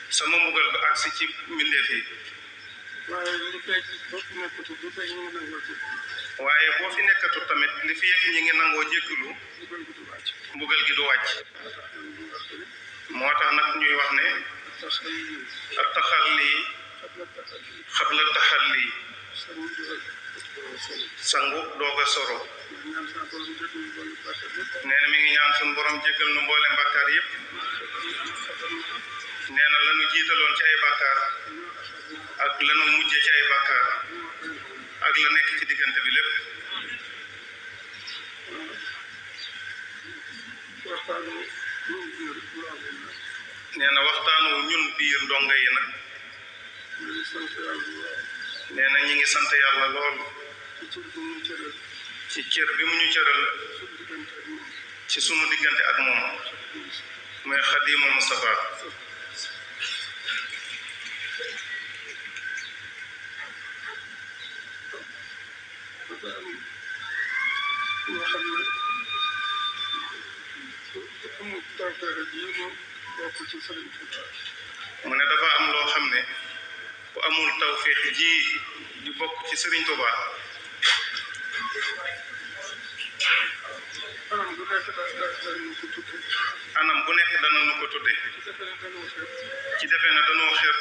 Speaker 1: sama mbugal ba agsi ci mbindeef yi waaye boo fi nekkatul tamit li fi yegg ñi ngi nangoo jéggalu mbugal gi du wàcc moo tax nag ñuy wax ne ak taxalli xabla taxalli sangu doog a soro nee na mi ngi ñaan suñu borom jéggal nu mboolem bàkkaar yépp nee na lanu jiitaloon ci ay bàkkaar ak lanu mujjee ci ay bàkkaar ak la nekk ci diggante bi lépp nee na waxtaanu ñun biir ndongo yi nag nee na ñi ngi sant yàlla lool ci cër bi mu ñu cëral ci sunu diggante ak moom mooy Xaadimul Mustafa mu ne dafa am loo xam ne ku amul tawféex ji di bokk ci Sëriñ Tuubaa anam bu nekk dana nu ko tudde ci defee ne danoo xeer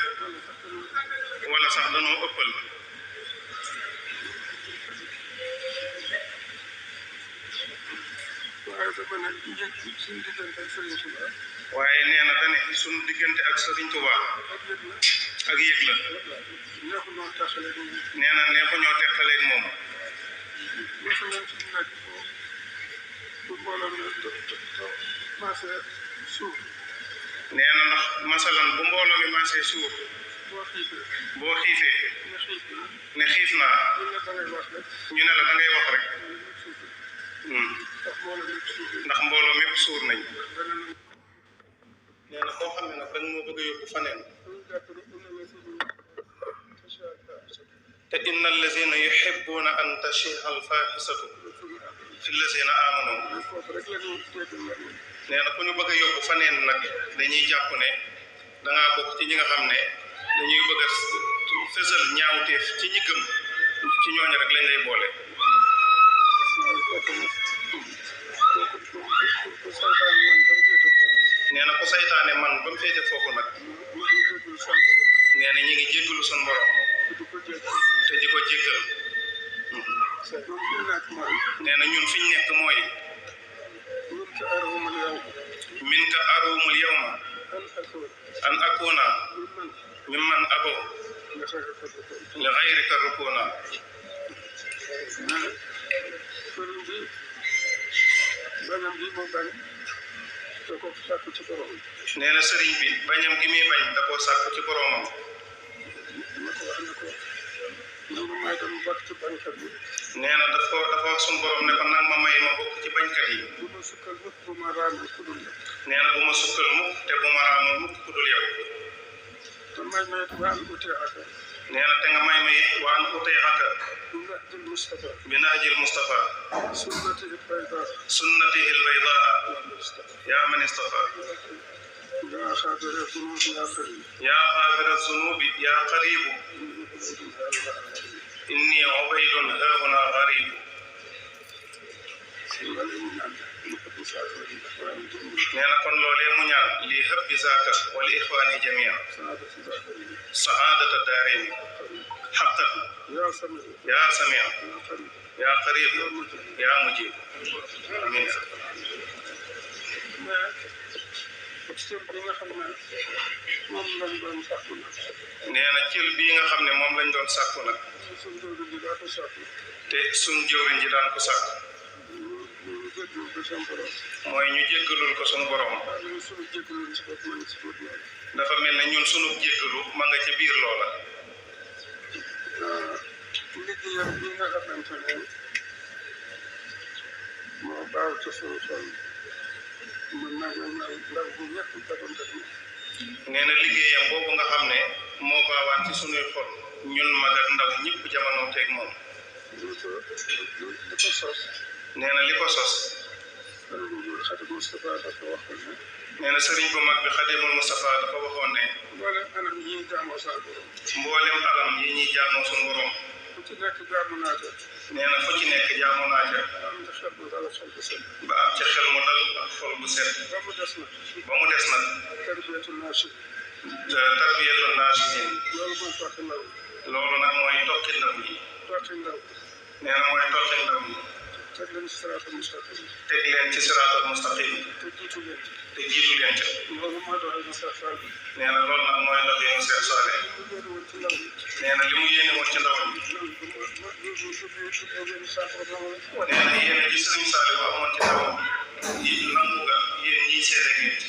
Speaker 1: wala sax danoo ëppal waaye nee na dane suñu diggante ak Sëriñ Tuubaa ak yëg la nee na neexu ñoo teqaleeg moom nee na ndax masalan bu mbooloo mi maasee suur boo xiifee ne xiif naa ñu ne la da ngay wax rek ndax mbooloo mépp suur nañ nee na koo xam ne nag dañ moo bëgg a yóbbu faneen te inna allazina yuhibbuna an tashiha alfahisatu fi allazina amanu nee na ku ñu bëgg a yóbbu faneen nag dañuy jàpp ne dangaa bokk ci ñi nga xam ne dañuy bëgg a fësal ñaawteef ci ñi gëm ci ñooñu rek lañ lay boole nee na ku saytaane man ba mu féete foofu nag nee na ñi ngi jéggalu sun borom te di ko jéggal nee na ñun fi ñu nekk mooy min ka arumul yawma an akuna mimman abo li ghayrika rukuna nee na sëriñ bi bañam gi muy bañ da koo sàkku ci boromam nee na dafa wax sun borom ne ko nag ma may ma bokk ci bañkat yi nee na bu ma sukkal mukk te bu ma raamal mukk ku dul yow nee na te nga may ma it waan uteexaka bi nahjil Mustafa sunnatihi albaydaa yaa man istafa yaa xaafira zunubi yaa qaribu inni ubaydun haahuna garibu nee na kon loolee mu ñaan lii habbi zaaka wal ixwaani jamia saadata daarayni xaqan yaa samia yaa qarib yaa mujib amin nee na cël bii nga xam ne moom lañ doon sàkku nag te suñ jëwriñ ji daan ko sàkku mooy ñu jéggalul ko sunu borom dafa mel ne ñun sunu jéggalu ma nga ca biir loola
Speaker 5: liggéeyam bi nga xamante ne moo baaw ci suñu xol mën naa ndaw bu ñëpp jabante
Speaker 1: nee na liggéeyam boobu nga xam ne moo baawaan ci sunuy xol ñun mag ak ndaw ñëpp jamono teeg moom
Speaker 5: li ko sos
Speaker 1: nee na li ko sos
Speaker 5: Xadim Moustapha dafa waxoon ne
Speaker 1: nee na sëriñ bu mag bi Xadimul Moustapha dafa waxoon ne
Speaker 5: mboolem anam yi ñuy jaamoo sa borom
Speaker 1: mboolem alam yi ñuy jaamoo suñu borom
Speaker 5: fu ci nekk jaamu naa ca
Speaker 1: nee na fu ci nekk jaamu naa ca
Speaker 5: am ca xel bu dal xel bu set
Speaker 1: ba am ca xel mu dal ak xol bu set
Speaker 5: ba mu des nag
Speaker 1: tarbiyatu naasihin
Speaker 5: loolu mooy tokki ndaw
Speaker 1: loolu nag mooy tokki ndaw yi
Speaker 5: tokki ndaw
Speaker 1: nee na mooy tokki ndaw yi
Speaker 5: teg leen ci siraatal mustaqim
Speaker 1: teg leen ci siraatal mustaqim
Speaker 5: te jiitu leen ci
Speaker 1: te jiitu leen ca
Speaker 5: loolu mooy doxee mu Seex Saal bi
Speaker 1: nee na loolu nag mooy doxee mu Seex Saale nee na li mu yéene woon ci ndaw ñi nee na yéene ci sëriñ Saale bu amoon ci ndaw yi nangu nga yéen ñiy seede ngeen ci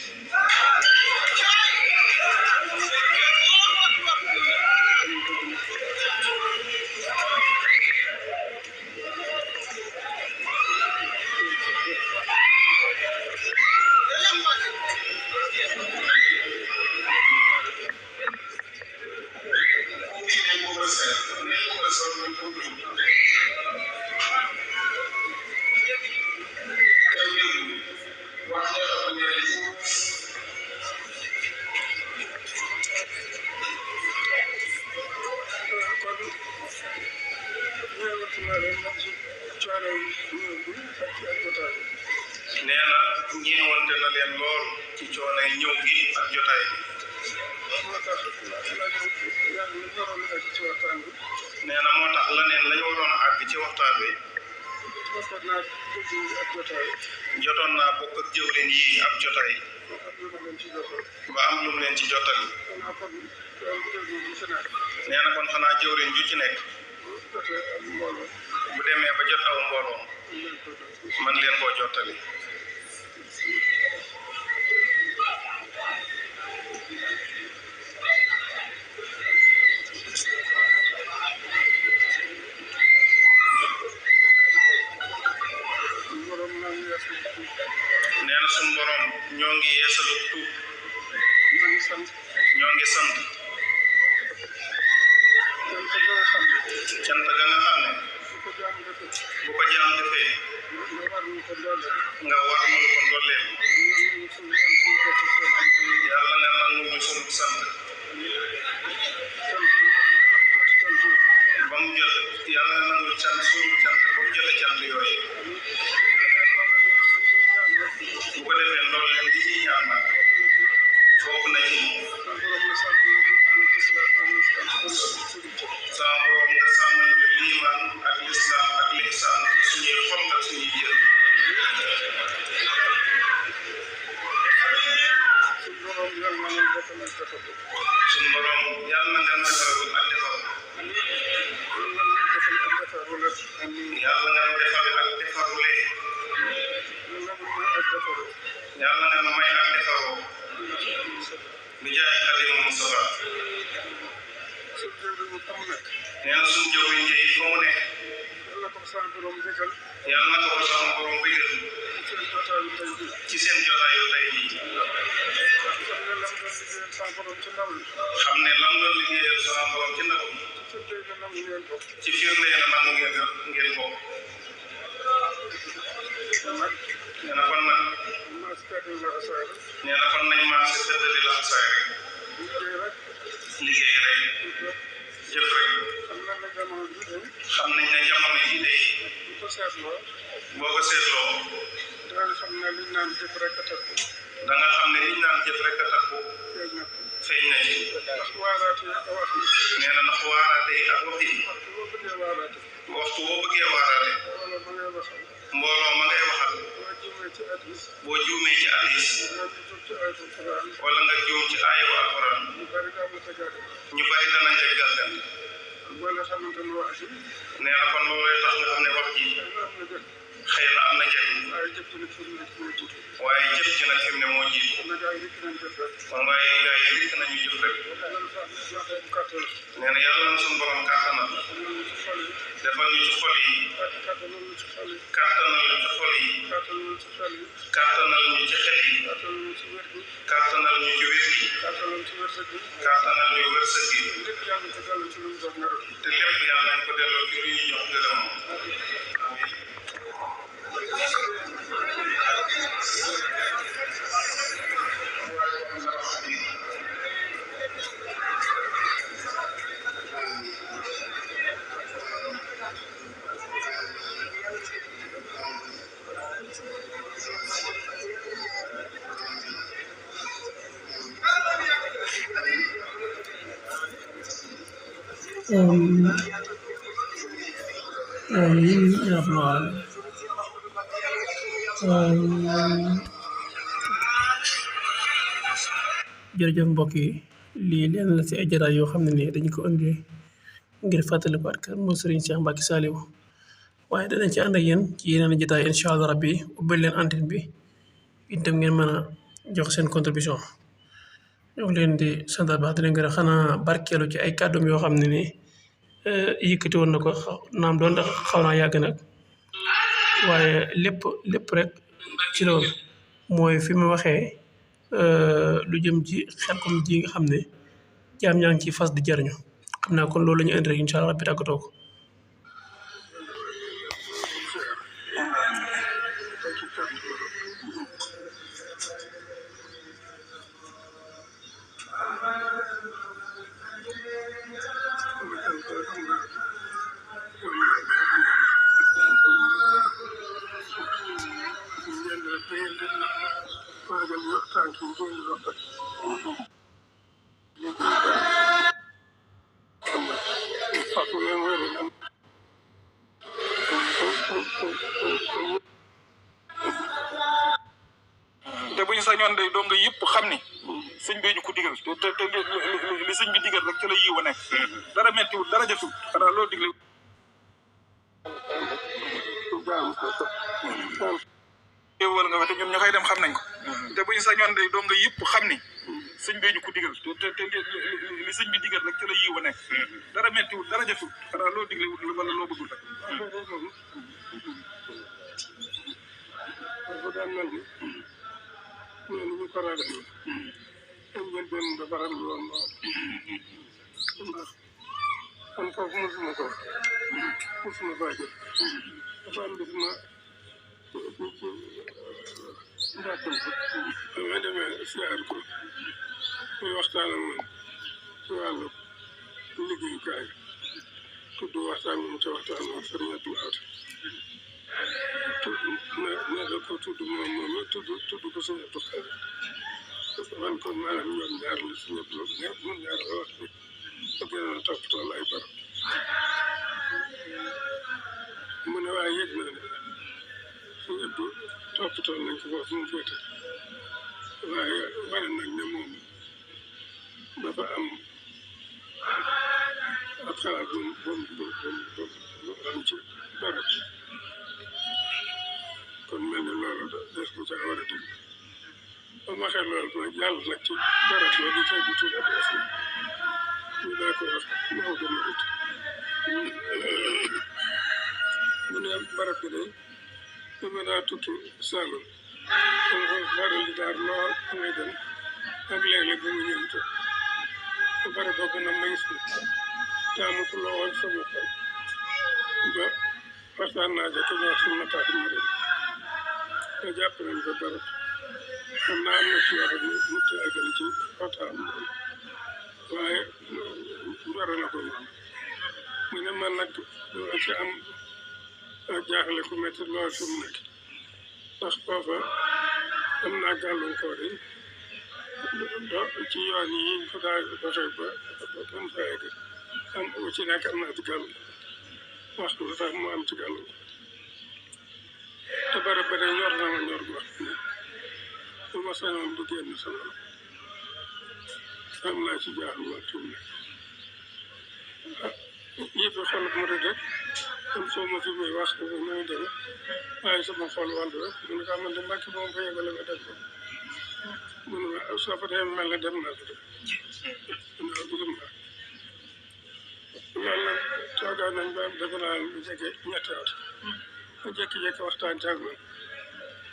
Speaker 1: nee na ñeewante na leen lool ci coono yi ñëw gi ak jotaay bi nee na moo tax leneen lañu waroon a àgg ci waxtaan wi jotoon naa bokk ak jëwriñ yi ab jotaay ba am lu mu leen ci jottali nee na kon xanaa jëwriñ ju ci nekk bu demee ba jot aw mbooloo man leen koo jottali nee na suñu borom ñoo ngi yeesalu tuub ñoo ngi sant cant ga nga xam ne bu ko jaam defee nga war mu ko ndolleen yàlla nga nangu ñu suñu sant ba mu jot yàlla nga nangu cant suñu cant ba mu jote cant yooyu bu ko defee ndolleen di ñuy ñaan nag bokk na ci sama borom nga sàmmal ñu liimaan ak lislaam ak lihsaan ci suñuy xol ak suñuy jël suñu borom yàlla nga nafarul ak defar yàlla nga defal ak defarule yàlla nga may ak defaroo bi jaay Xaadimu Mustafaa nee na suñu jëwriñ yi fa mu ne yàlla na ko sama borom bëggal ci seen jotaayu tey jii xam ne lam doon liggéeyal sama borom ci ndaw ci firnde na nangu ngeen bokk nee na kon nag nee na kon nañ maase feddali la xasaay rek liggéey rek jëf rek xam nañ ne jamono yi day boo ko seetloo da nga xam ne liñ naan jëf rek a takku feeñ na ci nee na ndax waaraate yi ak wax yi waxtu boo bëggee waaraate mbooloo ma ngay waxal boo juumee ci hadiis wala nga juum ci aayu alxuraan ñu bari danañ ca gàllankoor nee na kon loolay tax nga xam ne wax ji xëy na am na njëriñ waaye jëf ji nag fi mu ne moo jiitu kon waaye gars yi rek nañu jëf rek nee na yàlla na suñu borom kàttanal defal ñu ci xol yi kàttanal ñu ci xol yi kàttanal ñu ci xel yi kàttanal ñu ci wér gi kàttanal ñu wërsëg gi te lépp yàlla nañ ko delloo ci lu ñu jox ngërëm
Speaker 2: jërëjëf mbokk yi lii leen la ci ay jataay yoo xam ne nii dañu ko indi ngir fàttaliku at kan moo Serigne Cheikh Mbacké Saliou waaye danañ ci ànd ak yéen ci yeneen jataay incha allah rabbi ubbil leen antenne bi itam ngeen mën a jox seen contribution ñoo ngi leen di sant baax di leen gërëm xanaa barkeelu ci ay kàddum yoo xam ne nii yëkkati woon na ko naam doon ndax xaw naa yàgg nag waaye lépp rek ci loolu mooy fi mu waxee lu jëm ci Xelcom ji nga xam ne jaam ñaa ngi ci fas di jariñu xam naa kon loolu la ñu indi rek incha allah rabbi tàggatoo ko
Speaker 6: te bu ñu sañoon day dong yëpp xam ni sëñ bi ñu ko digal te li sëñ bi digal rek ca la yiw a nekk dara mettiwul dara jëful xanaa loolu digle wala nga te ñun ñu koy dem xam nañ ko te bu ñu sañoon day dong yëpp xam ni sëñ bi ñu ko digal te li sëñ bi digal rek ca la yiw a nekk dara mettiwul dara jëful xanaa loolu digle wala loo bëggul rek
Speaker 5: ñu ko ragal am ngeen benn ba baral woon ndax man foofu mosuma ko faa jot dafa am bis ma ci mbàkkam ko ma demee siyaar ko muy waxtaan ak man ci wàllu liggéeyukaay tudd waxtaan mu ca waxtaan ak Sëriñ Abdou Lahad ne da ko tudd moom tudd ko Sëriñ Abdou Lahad man kon maanaam ñoom ñaar la si ñëpp loolu ñun ñaar la wax ni ba gën a toppatoo ay barab mu ne waaye yëg na ne su ñëpp toppatoo nañ ko foofu mu féete waaye wane nañ ne moom dafa am ab xalaat bu am ci barab kon mel ne loolu des ko ca war a dégg ba ma xel loolu nag yàlla nag ci barab la di tey bu tudd ak def ñu daa ko wax moo gën a ut mu ne barab bi day dama daa tukki Saalum dama ko faral di daar lool muy dem ak léeg-léeg ba mu ñëw te barab boobu nag ma gis te jaamu ko la woon sama xol ba waxtaan naa ja ko ñoo suñu tax ma dem te jàpp nañ ko barab xam naa am na ci yoo xam ne mutt eggal ci waxtaan waaye dara na ko noonu mu ne man nag dama ci am jaaxle ku métti lool fi mu nekk ndax foofa am naa gàllankoor yi ci yoon yi ñu ko daa doxee ba ban fa egg am ci nekk am naa ci gàll waxtu lu tax mu am ci gàll te bare bare ñor na ma ñor gu wax ne bu ma sañoon du génn sama am naa ci jaaxle lool fi mu nekk yëpp xol mu rek am soo ma fi muy wax muy dem waaye sama xol wàllu rek mu ne ko man de mbàkk moom fa yebale nga def ko mu ne ma soo fa demee mel ne dem naa ko de waaw dugub naa loolu nag toogaan nañ ba defe naa lu jege ñetti at ma jékki-jékki waxtaan caag man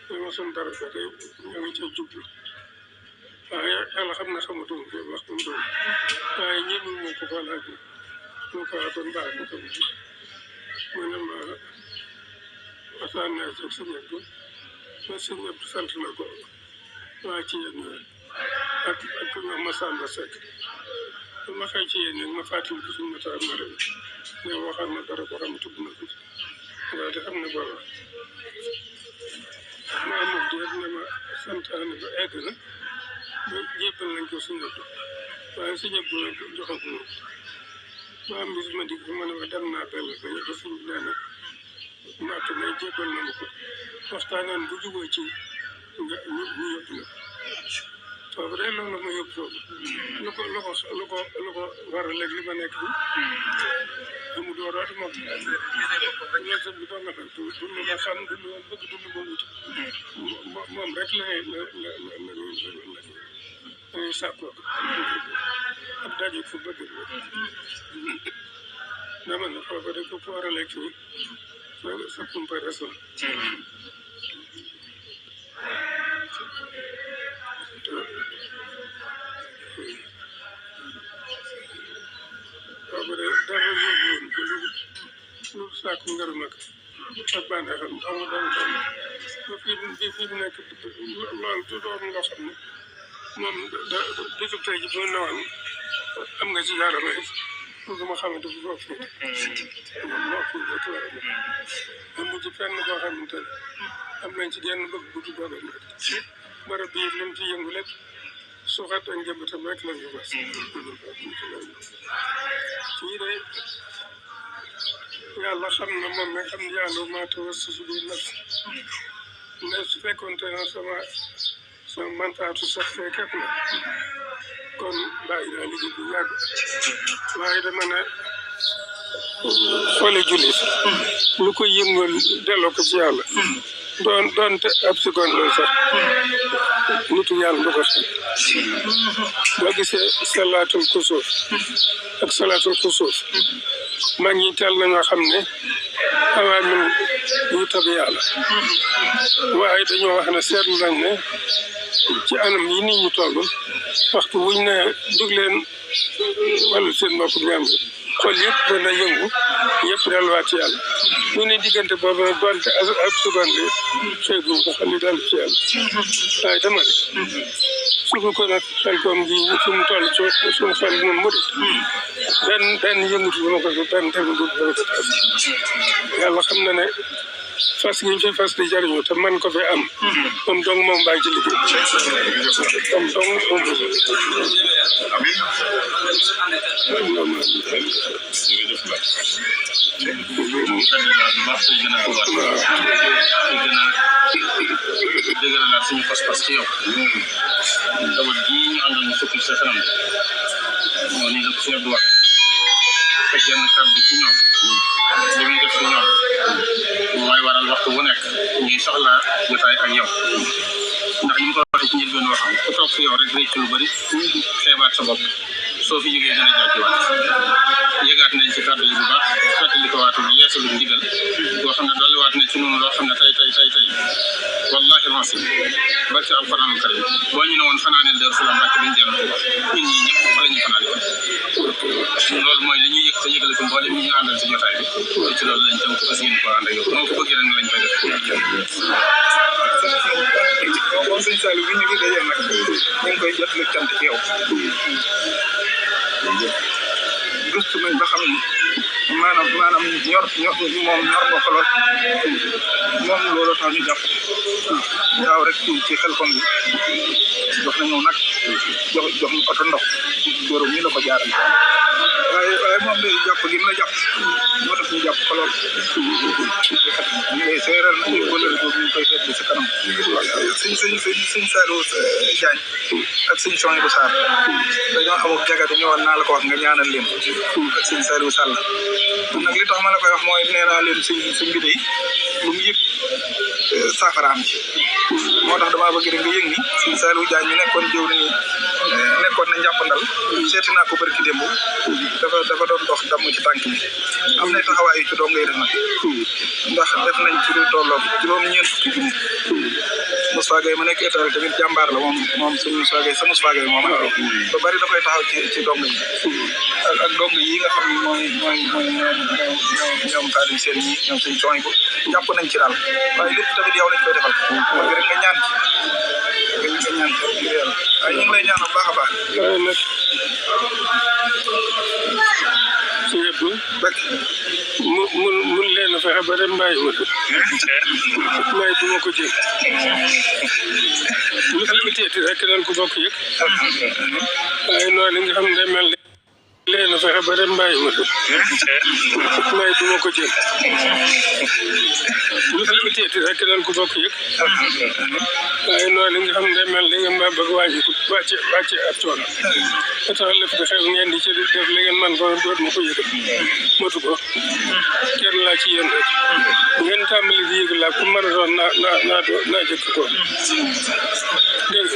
Speaker 5: li ma suñ dara ba tey ñoo ngi cee jublu waaye yàlla xam ne xamatuma ko wax mu doon waaye ñëpp mu ko ko laaj mu ko kon baax na ko mu ne ma waxtaan naa ci sëñ Abdou ma sëñ Abdou sant na ko waa ci yéen ñooy ak ñoom ma Samba Seck ma xëy ci yéen ñi ma fàttali ko suñu mataar ma dem ne waxal ma dara boo xam ne tudd na ko waaye te xam ne booba ma amul diir ne ma santaane ba egg na ba jébbal nañ ko sëñ Abdou waaye sëñ Abdou nag joxaguma ma am bis ma dig ma ne ma dem naa bell ba ñu suñ nee na natt ne jébbal na ma ko waxtaanaan bu jugoo ci nga ñu yóbbu la foofu de loolu ma yóbbu foofu lu ko waral léegi li ma nekk bi amu dooraatu moom loolu sëñ bi doon na ko dund la xam dund woon bëgg dund ba wuti moom rek la sàkkoo ab daje fu bëgg dama ne foofu de ko war a lekk fii sa kumpa res la boobu de dara yóbbu woon ko lu sàkku ngaru nag ak bànneexam amul dara dara ba fii mu nekk loolu du doon loo xam ne moom da bisub tey ji bu newoon am nga ci jaarama it pour ma xamante bu foofu moom loo fi rek la am ci fenn koo xamante ne am nañ ci genn bëgg bu doog a nekk barab bii lim ci yëngu lépp suuxat ak njëmbatam rek lañ ko bas fii de yàlla xam na moom mi xam ne yàlla maa tawassasu bi nafsi mais su fekkoonte ne sama mantaatu sax fee képp la kon bàyyi naa liggéey bu yàgg waaye dama ne xoole jullit lu ko yëngal delloo ko ci yàlla doonte ab seconde la sax nitu yàlla du ko xam boo gisee salaatul kusuuf ak salaatul kusuuf mag ñi teel nañoo xam ne xamaa min yu tabi yàlla waaye dañoo wax ne seetlu nañ ne ci anam yi nit ñi toll waxtu wuñ ne jóg leen wala seen mbokk ñaam bi xol yëpp dana yëngu yëpp delluwaat ci yàlla ñu ne diggante boobu nag doonte ab seconde xëy bu ko xol yi dellu ci yàlla waaye dama ne suñu ko nag xel koom gi fi mu toll ci suñu xel moom mu benn yëngutu dama ko benn tegu dama ko tas yàlla xam na ne fas gi ñu fi fas di jariñu te man ko fi am moom dong moom bàyyi ci liggéey moom dong moom
Speaker 7: dëgëralaat suñu pas-pas ci yow dawal ji ñu àndal ñu fukki sa kanam moo ni la ko suñu du wax te genn kàddu ci ñoom li muy def ci ñoom mooy waral waxtu bu nekk ñuy soxla jotaay ak yow ndax ni mu ko waxee ci njëlbeen waxam ku toog fi yow rek rëcc lu bëri xeebaat sa bopp soo fi jógee dana jàjjiwaat yëgaat nañ ci kàddu yi bu baax fàttali ko waatu yeesalu ndigal boo xam ne dolliwaat na ci noonu loo xam ne tey wallahi lancim barke alquran karim boo ñu ne woon fanaaneel Daaru Salaam Mbàkke duñ jàll ñun ñii ñëpp fa la ñuy fanaane loolu mooy li ñuy yëg te yëgale ko mboolem ñi ñu àndal ci jotaay bi ci loolu lañ tënk fas yéene ko ànd ak yow moo ko bëggee rek lañ koy def.
Speaker 6: moom sëñ Saliou bi ñu ngi dajeel nag ñu ngi koy jot lu cant ci yow. gëstu nañ ba xam ni maanaam ñor moom ñor nga ko lool moom loolu tax ñu jàpp daaw rek ci Xelkom bi jox nañu nag jox ñu oto ndox góor ñi la ko jaaral waaye moom day jàpp gi mu la jàpp moo tax ñu jàpp ko lool ñu lay seeral nañu bëlëri boobu ñu koy seetlu si kanam sëñ Saliou Diagne ak sëñ Souhaïbou Sarr dañoo amul jagatu ñëwoon naa la ko wax nga ñaanal leen ak sëñ Saliou Sall nag li tax ma la koy wax mooy nee naa leen sëñ bi day lu mu yëg saafaraam ci moo tax damaa bëgg rek nga yëg ni sëñ Saliou Diagne mi nekkoon jëw ni nekkoon na njàppandal seeti naa ko barki démb dafa doon dox damm ci tànk bi am na taxawaay yu ci doom ngay def nag ndax def nañ ci lu tolloog juróom-ñeent fukki junni Moussa Gueye ma nekk état tamit jàmbaar la moom sëñ Moussa Gueye sa Moussa Gueye moom ba bari da koy taxaw ci dong yi ak dong yi nga xam ne mooy ñoom Kadim Seen ñi ñoom sëñ Souhaïbou jàpp nañ ci daal waaye lépp tamit yow lañ koy defal mooy rek nga ñaan ci nga ñaan ci yàlla waaye ñu ngi lay ñaan bu baax a baax
Speaker 5: su yëpp mun leen a fexe ba dem bàyyi ma may du ma ko jël lu fi teeti rek dañ ko bokk yëg waaye noonu nga xam ne day mel leen a fexe ba dem bàyyi ma may du ma ko jël lu fi teeti rek dañ ko bokk yëg waaye noonu nga xam ne day mel li nga ma bëgg wàcce ab coono ba tax lépp di xew ngeen di ci def li ngeen man ko doot ma ko yëg motu ko kenn laa ci yéen rek bu ngeen tàmbali di yëg laa ku mën a doon naa jëkk ko dégg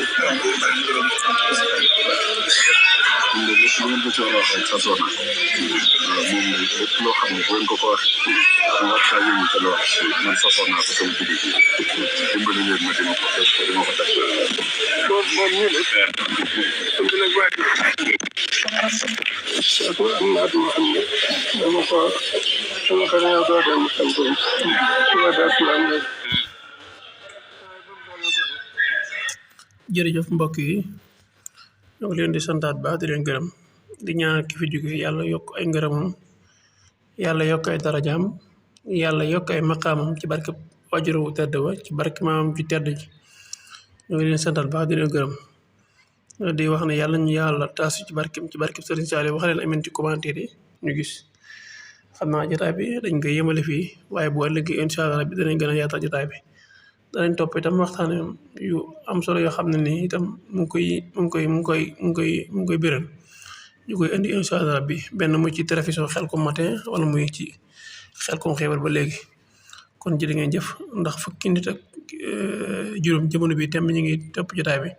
Speaker 8: ngeen ko ci war a wax rek sa soxna moom lépp loo xam ne bu ngeen ko waxee nga wax saa yëngu te loo man sa soxna ko sama jigéen dimbali leen ma dima ko def te dima ko def
Speaker 5: moom ñu ne su nag waati ko am naa duma xam ne dama ko yow doo dem xam ko suba daal su am rek
Speaker 2: jërëjëf mbokk yi ñoo ngi leen di santaat baax di leen gërëm di ñaanal ki fi jóge yàlla yokk ay ngërëmam yàlla yokk ay darajaam yàlla yokk ay maqaamam ci barke wajuru wu tedd ba ci barke maamam ci tedd ji ñoo ngi leen santaat baax di leen gërëm di wax ne yàlla ñu yàlla taasu ci barke Serigne Saliou wax leen amen ci commentaire yi ñu gis xam naa jotaay bi dañ koy yemale fii waaye bu ëllëgee incha allah bi danañ gën a yaatal jotaay bi danañ topp itam waxtaan yu am solo yoo xam ne nii itam mu ngi koy biral ñu koy indi incha allah bi benn mu ci télévision Xelkom matin wala muy ci Xelkom xibaar ba léegi kon jërë ngeen jëf ndax fukki nit ak juróom jamono bi itam ñu ngi topp jotaay bi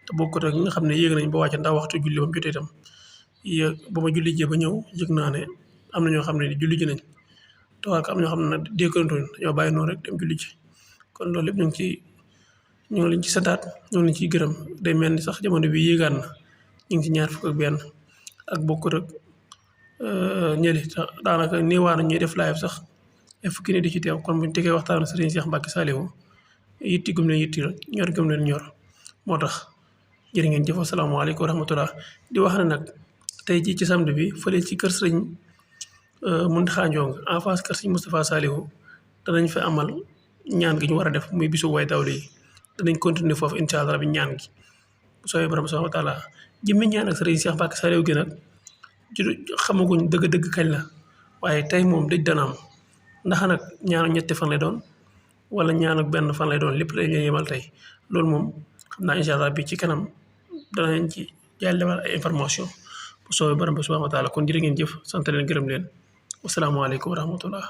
Speaker 2: te bokkut ak nga xam ne yéeg nañ ba wàcc ndax waxtu julli ba mu jotee itam ba ma julli jee ba ñëw yëg naa ne am na ñoo xam ne julli ji nañ te waa am ñoo xam ne dékkantuñ dañoo bàyyi noonu rek dem julli ji kon loolu lépp ñu ngi leen ci santaat ñu ngi leen ciy gërëm day mel ni sax jamono bi yéegaan na ñu ngi ci ñaar fukk ak benn ak bokkut ak ñëli daanaka néewaana ñuy def live sax ay fukki nit di ci teew kon buñ tegee waxtaan Serigne Cheikh Mbacké Saliou yitti gum leen yitti rek ñor gum leen ñor moo tax jërë ngeen jëf asalaamaaleykum wa rahmatullah di wax ne nag tey jii ci samedi bi fële ci kër Serigne Mountakha Ndiong en face kër Serigne Moustapha Saliou danañ fa amal ñaan gi ñu war a def muy bisu way dawle yi danañ continuer foofu incha allah bi ñaan gi bu soobee borom subhanahu wa taala jëmmi ñaan ak Serigne Cheikh Mbacké Saliou gi nag xamaguñ dëgg-dëgg kañ la waaye tey moom dëj dana am ndax nag ñaanu ñetti fan lay doon wala ñaanu benn fan lay doon lépp lañ leen yemal tey loolu moom xam naa incha allah bi ci kanam danañ ci jàllewal ay information bu soobee borom subhanahu wa taala kon jërë ngeen jëf sant leen gërëm leen wasalaamaaleykum wa rahmatullah